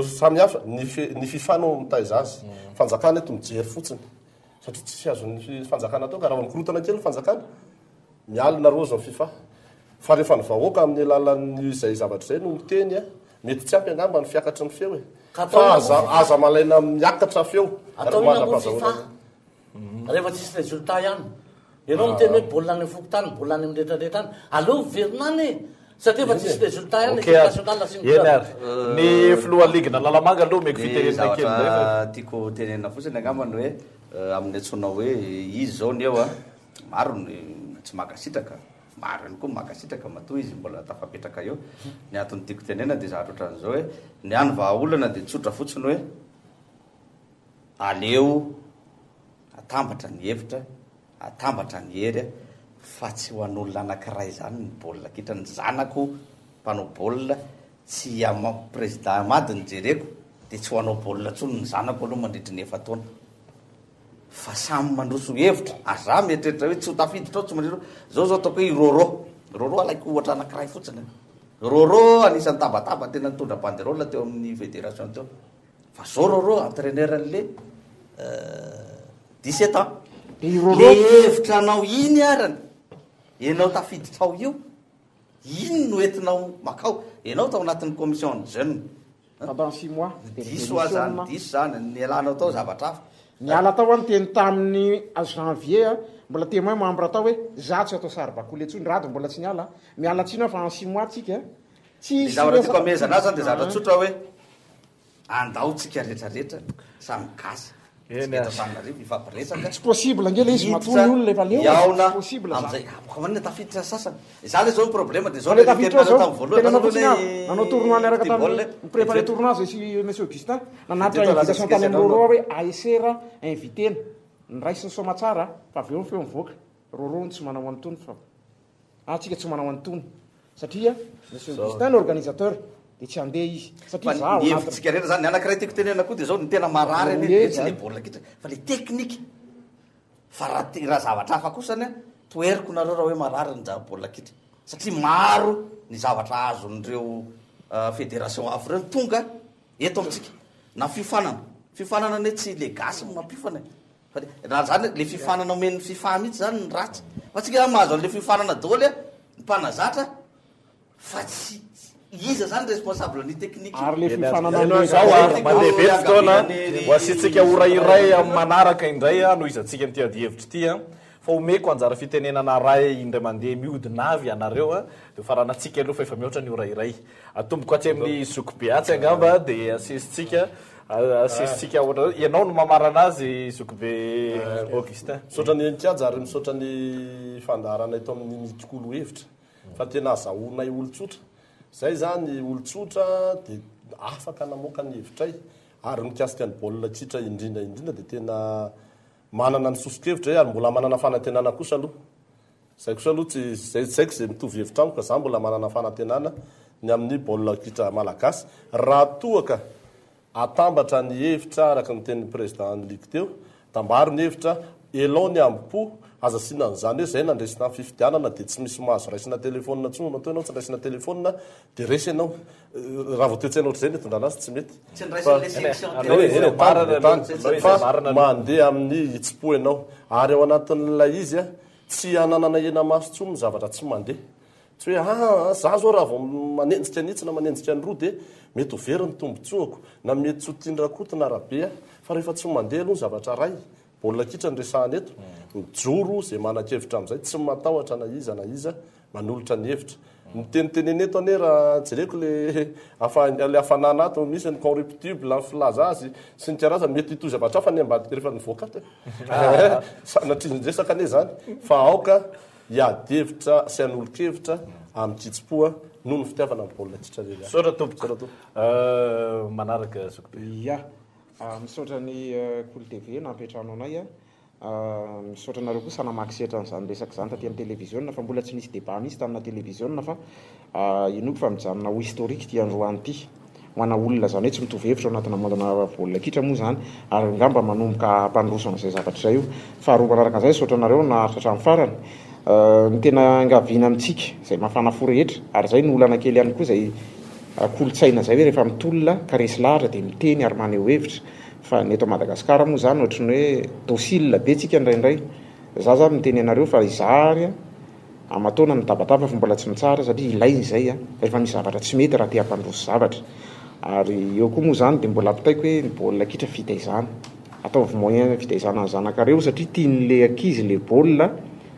samy hafa, ny fe-, ny FIFA no mitaiza azy. Fanjakana eto mijery fotsiny. Satria tsisy azon'ny fanjakana atao ka raha vao mikorontana kely ny fanjakana, mialona rose ny fifa. Fa rehefa ny vahoaka amin'ny alalan'ny izay zavatra izay no miteny, mety tsy ampy angamba ny fiakatry ny feo e. Fa aza aza malaina miakatra feo. Atao inona moa fifa? Rehefa tsisy résultat ihany. Ianao miteny hoe baolina any amin'ny fokontany, baolina any amin'ny rehetra rehetra any. Aleo miverina any e! Satria efa tsisy résultat ihany Ok équipe ary. nationale sy ny Eny club. ary. Ny filoha ligin'Analamanga aloha omeko Ny fitenenana kely indray fa. zavatra tiako tenenina fotsiny angamba ny hoe amin'ny antsoina hoe izy izao ny eo a, maro ny tsy mankasitraka, maro ihany koa ny mankasitraka matoa izy mbola tafapetraka eo. Ny antony tiako tenenina dia zavatra ohatran'izao hoe ny hany vahaolana dia tsotra fotsiny hoe aleo atambatra ny hevitra, Atambatra ny hery fa tsy ho an'olona anakiray izany ny baolina kitra, ny zanako mpanao baolina tsy président Ahmad no jereko dia tsy ho hanao baolina intsony ny zanako aloha mandritry ny efa-taona fa samy mandroso hevitra ary za mieritreritra hoe tsy ho tafiditra ao tsy mandritra zao zao ataoko hoe i Roro, Roro alaiko ohatra anakiray fotsiny, Roro anisan'ny tabataba tena nitondra banderole teo amin'ny fédération teo. Fa zao roro entraineur anle 17 ans. Le hevitra anao iny arany enao tafiditra ao io, iny no entinao makao. Enao tao anatin'ny commission ny jeune. Pendant 6 mois. Diso aho zany, diso zany, nialanao tao zavatra hafa. Niala tao aho niteny tamin'ny janvier, mbola témoin membre tao hoe za tsy atao saribakoly intsony, Rado mbola tsy niala, miala tsiny aho fa en 6 mois tsika tsy Ny hisy zavatra tiako resaka. amehezana azy zany de zavatra tsotra hoe. Andao tsika rehetra rehetra samy gasy tsika eto Antananarivo hifampiresaka Tsy possible ange le izy matoa ny olona efa leo e, hihaona tsy possible zany. amizay ka maninona tafiditra ny sasany za le zao ny problème de zao Fa le le tafiditra nitenenareo zao, tamin'ny voalohany tenenao za fotsiny zao aho, le nanao tournoi niaraka petit tamin'ny baolina ni-préparer tournoi zay sy monsieur Augustin, nanatitra Eto invitation tany alatsinainy amin'ny Roro aho hoe ASR invité-na, niraisiny soamatsara fa avy eo ny feo mivoaka, Roro hono tsy manao an'itony fa. Ah tsika tsy manao an'itony satria Monsieur Augustin no organisateur dia tsy handeha izy satria Fa za ao ny anatiny. hevitsika rehetra zany, ny anankiray tiako tenenina koa dia zao, ny tena marary anie dia tsy le baolina kitra fa le teknika, fa raha te- raha zavatra hafa kosany an, toheriko nareo raha hoe marary ny za- baolina kitra satria maro ny zavatra azon'ireo fédération hafa ireo tonga eto amintsika, na fiofanana, fiofanana anie tsy le gasy no mampiofana e. Fa raha zany le fiofanana omen'ny fifa mihitsy zany ny ratsy. Fa tsika zany mahazo an'le fiofanana daholo a, ny mpanazatra fa tsy iza zany responsable ny technique io. Ary le fiofanana Eny Zao a, mandeha be ny fotoana, ho asiantsika ora iray amin'ny manaraka indray hanohizantsika an'ity adihevitra ity a. Fa omeko anjara fitenenana ray indray mandeha mihodina avy ianareo a, dia hofaranantsika aloha fa efa mihoatra ny ora iray. Atomboko atsy amin'ny zokibe atsy angamba dia asesitsika asesitsika ohatra ianao no mamarana azy zokibe Augustin. Misaotra an'i Heninkaja ary misaotra ny fandaharana eto amin'ny Mikolo Hevitra fa tena azahoanay olon-tsotra. Zay zany olon-tsotra dia afaka namoaka ny hevitray ary mikasika ny baolina kitra indrindra indrindra dia tena manana ny soso-kevitra zay ary mbola manana fanantenana kosa aloha. Zay kosa aloha tsy zay tsy haiko zay mitovy hevitra amiko fa za mbola manana fanantenana ny amin'ny baolina kitra malagasy raha toa ka atambatra ny hevitra araka ny tenin'ny président ny ligue teo, tambaro ny hevitra, elao ny ambo-po, aza asiana an'izany hoe zay nandresy tamin'ny fifidianana dia tsy misy mahazo raisina téléphone intsony, matoa ianao tsy raisina téléphone dia resy ianao, raha vao toe-tsaina ohatr'izay ny itondrana azy tsy mety. Tsy niraisin'ilay section teo. Eny e, tany, tany, fa mandeha amin'ny hitsim-po ianao ary ao anatin'ilay izy Tsy hananana hena-maso intsony ny zavatra tsy mandeha. Tsy hoe aa za zao raha vao manenjika an'itsy na manenjika an'iroa dia mety ho very ny tombotsoako na mety tsy ho tian-dRakoto na Rabe aho. Fa rehefa tsy mandeha aloha ny zavatra iray, baolina kitra no resahana eto, mijoro izay manan-kevitra amin'izay, tsy matahotra na iza na iza manolotra ny hevitra. Ny tenitenena eto anie raha jereko le hafa le hafanana ato, misy ny corruptible, ny filaza azy sy ny karazany, mety hitohy zavatra hafa ny ambadika rehefa nivoaka ato e. Sanatria ny resaka anie zany fa aoka hiady hevitra sy hanolo-kevitra amin-kitsim-po noho ny fitiavana ny baolina kitra irery ihany. Misaotra tompoko. Manaraka zokibe. Ya, misaotra ny Kolo TV nampiantrano anay. Misaotra anareo kosa namaky sehatra an'izany resaka izany taty amin'ny televiziona fa mbola tsy nisy débat mihitsy tamina televiziona fa inoako fa mijanona ho historique ity androany ity ho ana olona izany hoe tsy mitovy hevitra ao anatina mondana baolina kitra moa izany ary angamba manomboka hampandroso an'izay zavatra izay io. Faharoa manaraka an'izay misaotra anareo naharitra hatramin'ny farany. Ny tena angaviana amintsika izay mafana fo rehetra ary izay no olana kely ihany koa izay kolontsaina izay hoe rehefa mitolona ka resy lahatra dia miteny ary maneho hevitra. Fa ny eto Madagascar moa zany ohatry ny hoe docile be tsika indraindray. Za zany miteny anareo fa izaho ary aman-taona mitabataba fa mbola tsy mitsara satria ilaina izay rehefa misy zavatra tsy mety raha te hampandroso zavatra. Ary eo koa moa zany dia mbola ampitaiko hoe ny baolina kitra fitaizana. Ataovy moyen fitaizana ny zanakareo satria tian'le ankizy le baolina.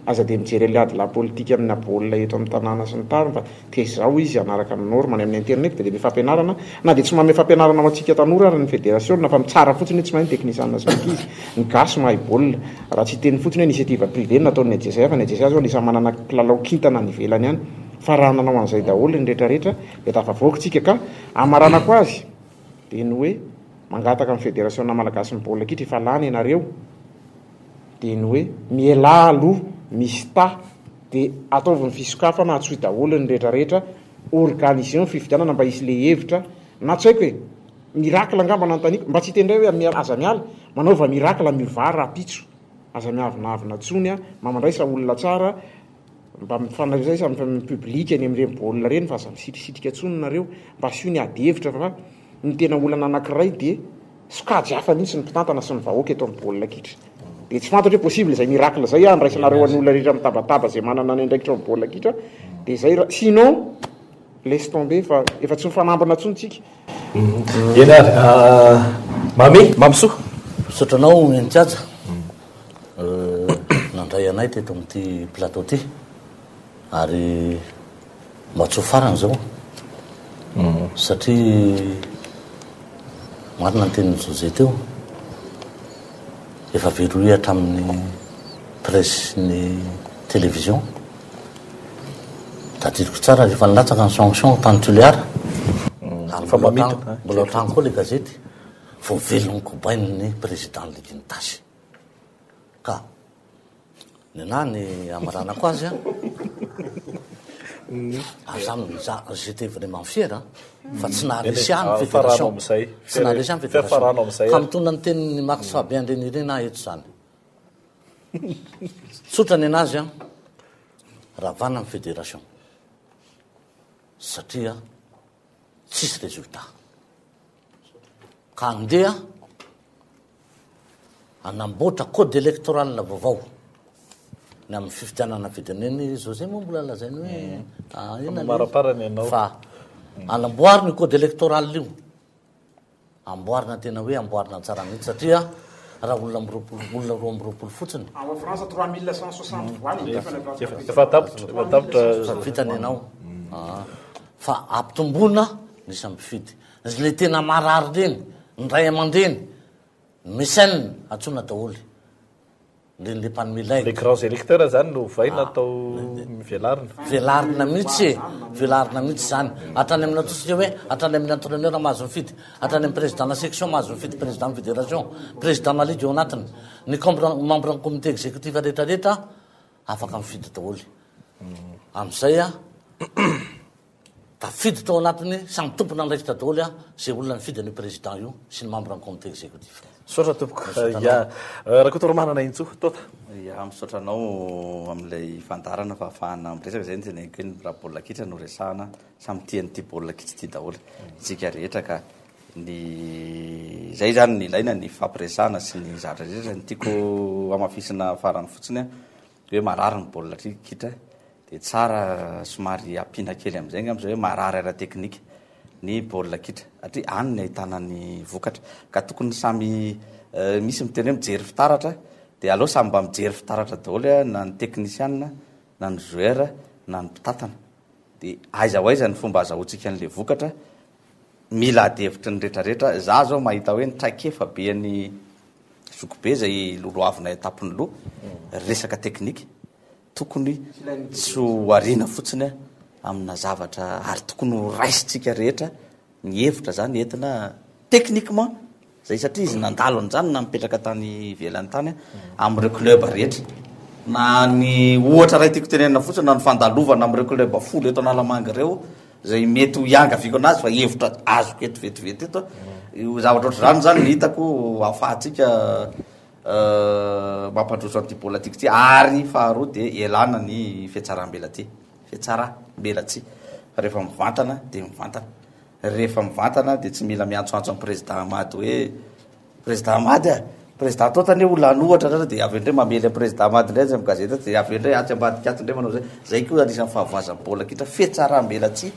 Aza dia mijery an'ilay adilahy politika amina baolina eto amin'ny tanàna sy ny tariny fa tezao izy hanaraka ny norme. Any amin'ny internet be dia be fampianarana, na dia tsy manome fampianarana ho antsika tanora ary ny federasiona fa mitsara fotsiny hoe tsy mahay ny teknisianina sy ny ankizy. Ny gasy mahay baolina. Raha tsy hiteny fotsiny hoe initiative privée no nataon'ny AJCA fa ny AJCA izao anisan'ny manana mpilalao kintana any ivelany any. Fa raha nanao an'izay daholo ny rehetrarehetra dia tafavoaka isika ka hamaranako azy dia ny hoe mangataka amin'ny federasiona malagasin'ny baolina kitra efa lany ianareo. dia ny hoe mialà aloha misy ta dia ataovy ny fisokafana antsoy daholo ny rehetra rehetra organiseo ny fifidianana mba hisy le hevitra na tsy haiko e miracle angamba no anontaniako mba tsy hiteny indray hoe aza miala manaova miracle miovà rahampitso aza miavonavona tsony a mba mandraisa olona tsara mba mifandraisa amin'ny public any amin'ireny baolina ireny fa aza misitrisitrika tsony nareo mba asio ny ady hevitra fa ny tena olana anankiray dia Sokajy hafa mihitsy ny mpitantana sy ny vahoaka eto amin'ny baolina kitra. Dia tsy fantatro hoe possible izay miracle izay handraisanareo an'ny olona rehetra mitabataba izay manana ny andraikitra ao amin'ny baolina kitra. Dia izay raha sinon laisse tomber fa efa tsy mifanambina intsony tsika. Eny ary, Mamy, Mamisoa. Misaotra anao Nenitsiaja nandray anay teto amin'ity plateau ity. Ary mba tsy ho farany izao satria marina ny tenin'i José teo, efa verrouillé hatramin'ny presse sy ny télévision. Tadidiko tsara rehefa nilatsaka ny sanction tany Tuléar, ary mbola ao an-trano koa ilay gazety, vao velon'ny kobain'ny président ligue-n'i Tasy. Ka Nenah ny hamaranako azy an. Ary za za j'étais vraiment fier an. Fa tsy naharesy ahy ny fédération. Tsy naharesy ahy ny fédération. Ka mitondra ny tenin'i Max Fabien Andrianirina aho eto izany. Tsotra nenazy an. Ravana ny fédération. Satria tsisy résultat. Ka andeha Hanamboatra code électoral vaovao ny amin'ny fifidianana firenena i José moa mbola lazainy hoe ah, inona le Maraparany ianao. Fa anamboarina io code électoral io. Amboarina tena hoe amboarina tsara mihitsy satria raha olona 22 olona 22 fotsiny. Ao France 3160 voix ny efa Efa tapitra, efa tapitra. Efa vita ny anao. Ah. Fa ampitomboina ny isan'ny mpifidy. Ilay tena marary ireny, ny ray aman-dreny, ny mécène, antsoina daholo. Ireny le mpanome lait. Les grands électeurs zany no ovaina atao velarina. Velarina mihitsy e, velarina mihitsy izany. Hatrany amin'ny ataontsika hoe hatrany amin'ny entraîneur mahazo mifidy, hatrany amin'ny président-na section mahazo mifidy président-n'ny fédération, président-na ligue ao anatiny, ny combre membre-n'ny comité exécutif rehetra rehetra afaka mifidy daholo. Amin'izay an. Tafiditra ao anatiny samy tompon'andraikitra daholo an izay olona nifidy an'io président io sy ny membre ny comité exécutif. Misaotra tompoko. Misaotra Ya. anao. Rakotoarimanana Intsoa, Tota. Ya, misaotra anao amin'ilay fandaharana fa ahafahana miresaka izay no teneniko hoe raha baolina kitra no resahana, samy tia an'ity baolina kitra ity daholo isika rehetra ka ny izay izany no ilaina ny fifampiresahana sy ny zavatra rehetra. Ny tiako hamafisina farany fotsiny an, hoe marary ny baolina kitra Dia tsara somary ampiana kely amin'izay angamba izay hoe marary ara-teknika ny baolina kitra satria any no ahitana ny vokatra. Ka tokony samy misy miteny hoe mijery fitaratra dia aleo samy mba mijery fitaratra daholo na ny teknisianina na ny joueur na ny mpitantana. Dia aiza ho aiza ny fomba azahoantsika an'ilay vokatra, mila ady hevitry ny rehetrarehetra. Izaho izao mahita hoe ny traikefa be an'i zokibe izay lolohavinay an-tampon'ny loha, resaka teknika. Tokony tsy ho ariana fotsiny amina zavatra ary tokony ho raisintsika rehetra ny hevitra zany entina techniquement zay satria izy nandalo an'izany na nipetraka tany ivelany tany amin'ireo club rehetra na ny ohatra iray tiako tenenina fotsiny na ny fandalovana amin'ireo club folo eto Analamanga ireo zay mety ho iangaviako anazy fa hevitra azoko eto vetivety eto io zavatra ohatr'izany zany ny hitako ahafahantsika Mampandroso an'ity baolina tiako ity ary faharoa dia ialana ny fihatsarambelatsihy, fihatsarambelatsihy fa rehefa mivantana dia mivantana, rehefa mivantana dia tsy mila miantsoantso an'i Président Ahmad hoe. Président Ahmad a! Président Tota anie olona hanohatra anareo dia avy eo indray mamely an'i Président Ahmad indray atsy amin'ny gazety atsy dia avy eo indray atsy ambadika atsy indray manao izay. Izay koa anisan'ny fahavoazan'ny baolina kitra, fihatsaram-belatsihy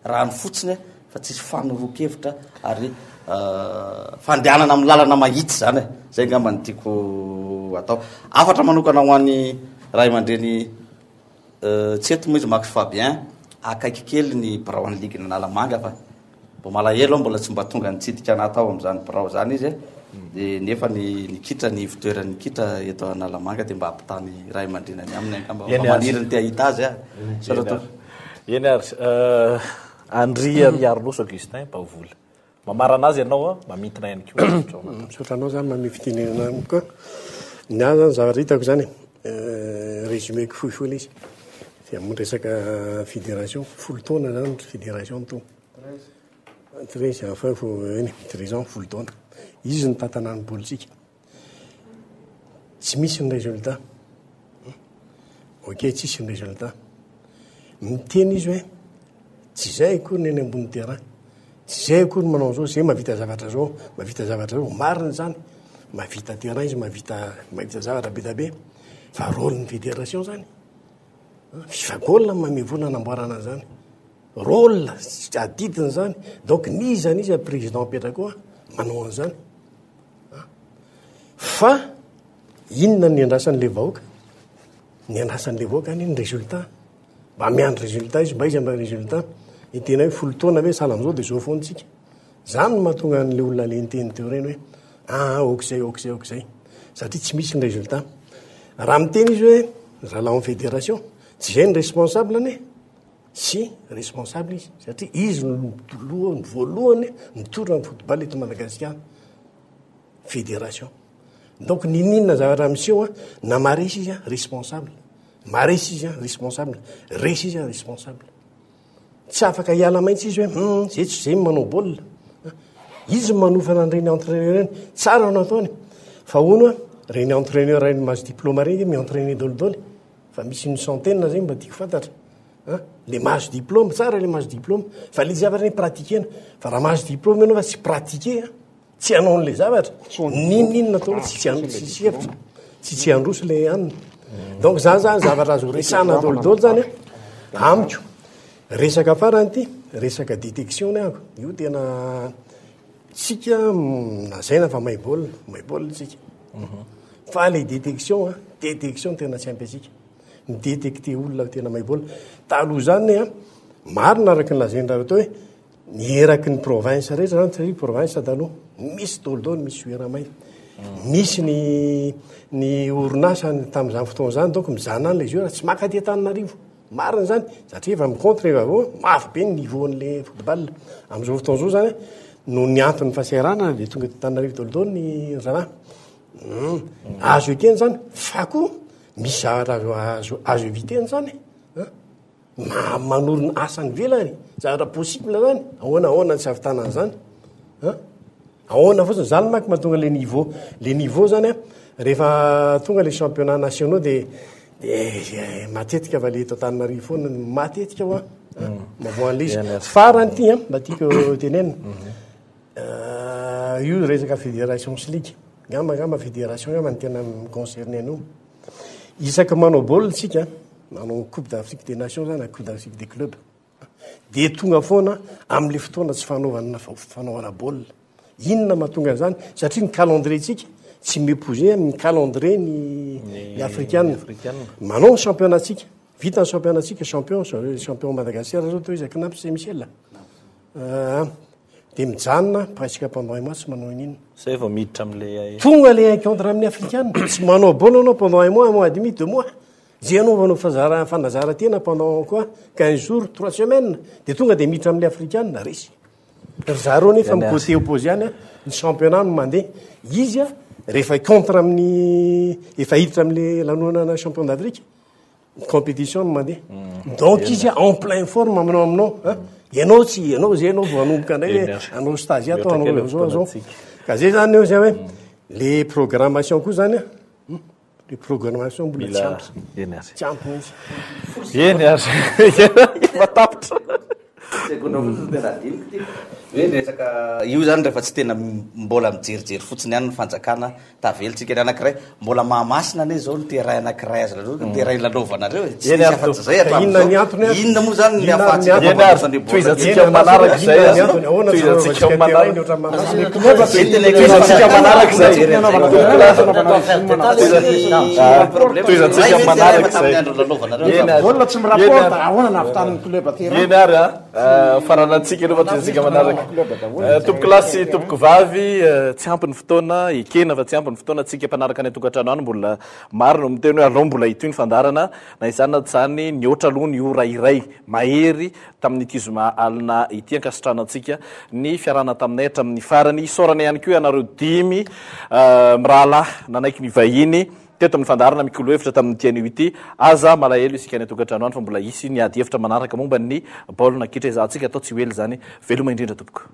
rano fotsiny fa tsisy fanoroan-kevitra ary fandehanana amin'ny lalana mahitsy izany e. Izay angamba no tiako atao. Hafatra manokana ho an'ny ray aman-dreny Tsy eto moa izy Max Fabien, akaiky kely ny biraon'ny ligue n'Analamanga fa mbo malahelo aho mbola tsy mba tonga nitsidika anah tao amin'izany birao izany izy e, dia nefa ny ny kitra ny ivotoeran'ny kitra eto Analamanga dia mba ampitany ray aman-dreny any aminy angamba fa maniry ny te hahita azy aho. Misaotra tompoko. Eny ary, Andriamiariloso Augustin, Baovola. Mamarana azy ianao an, mamintina ihany koa ny hevitrao Nathan. Misaotra anao zany manome fitenenana amiko an. Ny ahy zany zavatra hitako zany e, résumé-ko fohifohy ilay izy. Dia amin'ny resaka fédération, folo taona zany fédération no tonga. 13, enfin, fo, eny, 13 ans, folo taona. Izy no nitantana ny politika. Tsy misy ny résultat. Ok, tsisy ny résultat. Miteny izy hoe tsy izay akory ny eny ambony terrain. Tsy izay akory ny manao an'izao, izay mahavita zavatra zao, mahavita zavatra zao. Marina izany, mahavita terrain izy, mahavita mahavita zavatra be dia be. Fa rôle-n'ny fédération izany. Fifa Goal no manome vola hanamboarana an'izany. Rôle, adidiny izany. Donc n'iza n'iza président apetraka eo manao an'izany. Fa inona ny andrasan'ilay vahoaka? Ny andrasan'ilay vahoaka anie ny résultat. Mba miandry résultat izy, mba iza mba résultat. Ny tena hoe folo taona ve sahala amin'izao dia izao foana tsika. Izany no mahatonga an'ilay olona le niteny teo ireny hoe ah, ok izay, ok izay, ok izay. Satria tsy misy ny résultat. Raha miteny izy hoe zalahy en fédération, tsy izay ny responsable anie. Tsy responsable izy satria izy no lohany voalohany nitondra ny football eto Madagasikara, fédération. Donc n'inon'inona zavatra miseho an, na maharesy izy an, responsable. Maharesy izy an, responsable. Resy izy an, responsable. Tsy afaka hiala maintsy izy hoe hum, zay tsy zay manao baolina. Izy no manofana an'ireny entraîneur ireny. Tsara no ataony. Fa hono an, ireny entraîneur ireny mahazo diplôme ireny mi-entraîner daholo daholo. Fa misy une centaine zay mba tiako fantatra an! Le mahazo diplôme, tsara le mahazo diplôme, fa le zavatra anie pratiquer-na, fa raha mahazo diplôme ianao fa tsy pratiquer an, tsy hanao an'le zavatra, n'inon'inona ataonao tsy tsy tsisy hevitra, tsy tsy handroso le anona. Donc zany zany zavatra azo resahana daholo daholo zany an, amiko. Resaka farany ity, resaka détection ny ahako, io tena tsika lazaina fa mahay baolina, mahay baolina tsika. Fa le détection an, détection tena tsy ampy antsika. Mi-détecter olona tena mahay baolina. Taloha zany an, marina araka ny lazain-dRareo teo hoe ny eraky ny province rehetra zany, satria province taloha, misy daholo daholo, misy joueur mahay. Misy ny ny orinasa tamin'izany fotoana izany, donc mijanona any le joueur, tsy maka aty Antananarivo. Marina izany, satria efa mi-contre efa avy eo, mafy be ny niveau-n'le football. Amin'izao fotoana izao zany, noho ny anton'ny fahasahiranana dia tonga eto Antananarivo daholo daholo ny zalahy. Hum, azo ekena izany, fa koa misy zavatra azo azo azo éviter-na izany e. An? Ma- manorina asa any ivelany, zavatra possible izany, ahoana ahoana ny tsy hahavitana an'izany. An? Ahoana fotsiny, zany manko mahatonga le niveau, le niveau zany an, rehefa tonga le championnat nationaux de de matetika fa le eto Antananarivo foana no matetika hoa an, mavoa an'le izy. Farany ity an, mba tiako tenenina, io resaka fédération sy ligue, ngamba ngamba fédération ngamba no tena mi-concerner an'io. Isaky manao baolina tsika, manao coupe d'Afrique des nations zany na coupe d'Afrique des clubs, Dia tonga foana amin'ilay fotoana tsy fanaovana fanaovana baolina. Inona mahatonga an'izany? Satria ny calendrier-tsika tsy mi-épouser amin'ny calendrier ny ny afrikana. Manao ny championnat-tsika, vita ny championnat-tsika, champion, champion Madagasikara zao teo izy Cnaps et Michel. Ah, dia mijanona presque pendant un mois tsy manao inona. Zay vao miditra amin'ilay Tonga ilay encontre amin'ny afrikana, tsy manao baolina anao pendant un mois, un mois et demi, deux mois. Zay anaovana fazara fanazarantena pendant quoi 15 jours, 3 semaines de tonga de miditra amin'ilay afrikana, resy. Ry zareo nefa amin'ny côté opposé any ny championnat no mandeha. Izy a rehefa contre amin'ny efa hiditra amin'ilay lanonana champion d'Afrique, ny compétition no mandeha. Donc izy en plein forme aminao aminao a. Ianao tsy ianao zay ianao vao hanomboka indray hoe hanao stage ato hanao zao zao. Ka zay zany eo zay hoe le programmation koa zany a. Le programmation mbola tsy ampy. Eny ary. Tsy ampy mihitsy. Eny ary. Efa tapitra. Segondra fotsiny tena adinoko ty. Hoe ny resaka io zany rehefa tsy tena mbola mijerijery fotsiny ihany ny fanjakana tavela tsika ny anankiray mbola Mahamasina anie zao ny terrain anankiray azo lalaovana terrain lalaovanareo e tsy Eny misy ary afa-tsy tompoko. zay Inona ny hatramin'izao antony ary? inona moa zany ny Inona ary ny ahafahantsika antony? Eny ary, mampanao an'io baolina tohizantsika kitra manaraka izay Inona ny a. antony? Ahoana tsy Tohizantsika anaovantsika terrain ny manaraka. ohatran'ny Mahamasina? Ny club Zay tena Tohizantsika manaraka izay. Tohizantsika manaraka izay. Eny ary. Baolina tsy Eny mi-rapport, ary. ahoana nahavitan'ny club terrain? Eny ary a. Faranantsika aloha fa tohizantsika manaraka. Tompokolahy sy tompokovavy, tsy ampy ny fotoana, ekena fa tsy ampy ny fotoana, tsika mpanaraka any an-tokantrano any mbola maro no miteny hoe alao mbola hitohy ny fandaharana, na izany na tsy izany nihoatra aloha ny ora iray mahery tamin'ity zoma alina ity, ankasitrahana antsika ny fiarahana taminay hatramin'ny farany, isaorana ihany koa ianareo dimy mirahalahy nanaiky ny vahiny Teto amin'ny fandaharana Mikolo Hevitra tamin'ity anio ity, aza malahelo isika any an-tokantrano any fa mbola hisy ny ady hevitra manaraka momba ny baolina kitra ezahantsika atao tsy ho ela izany. Veloma indrindra tompoko.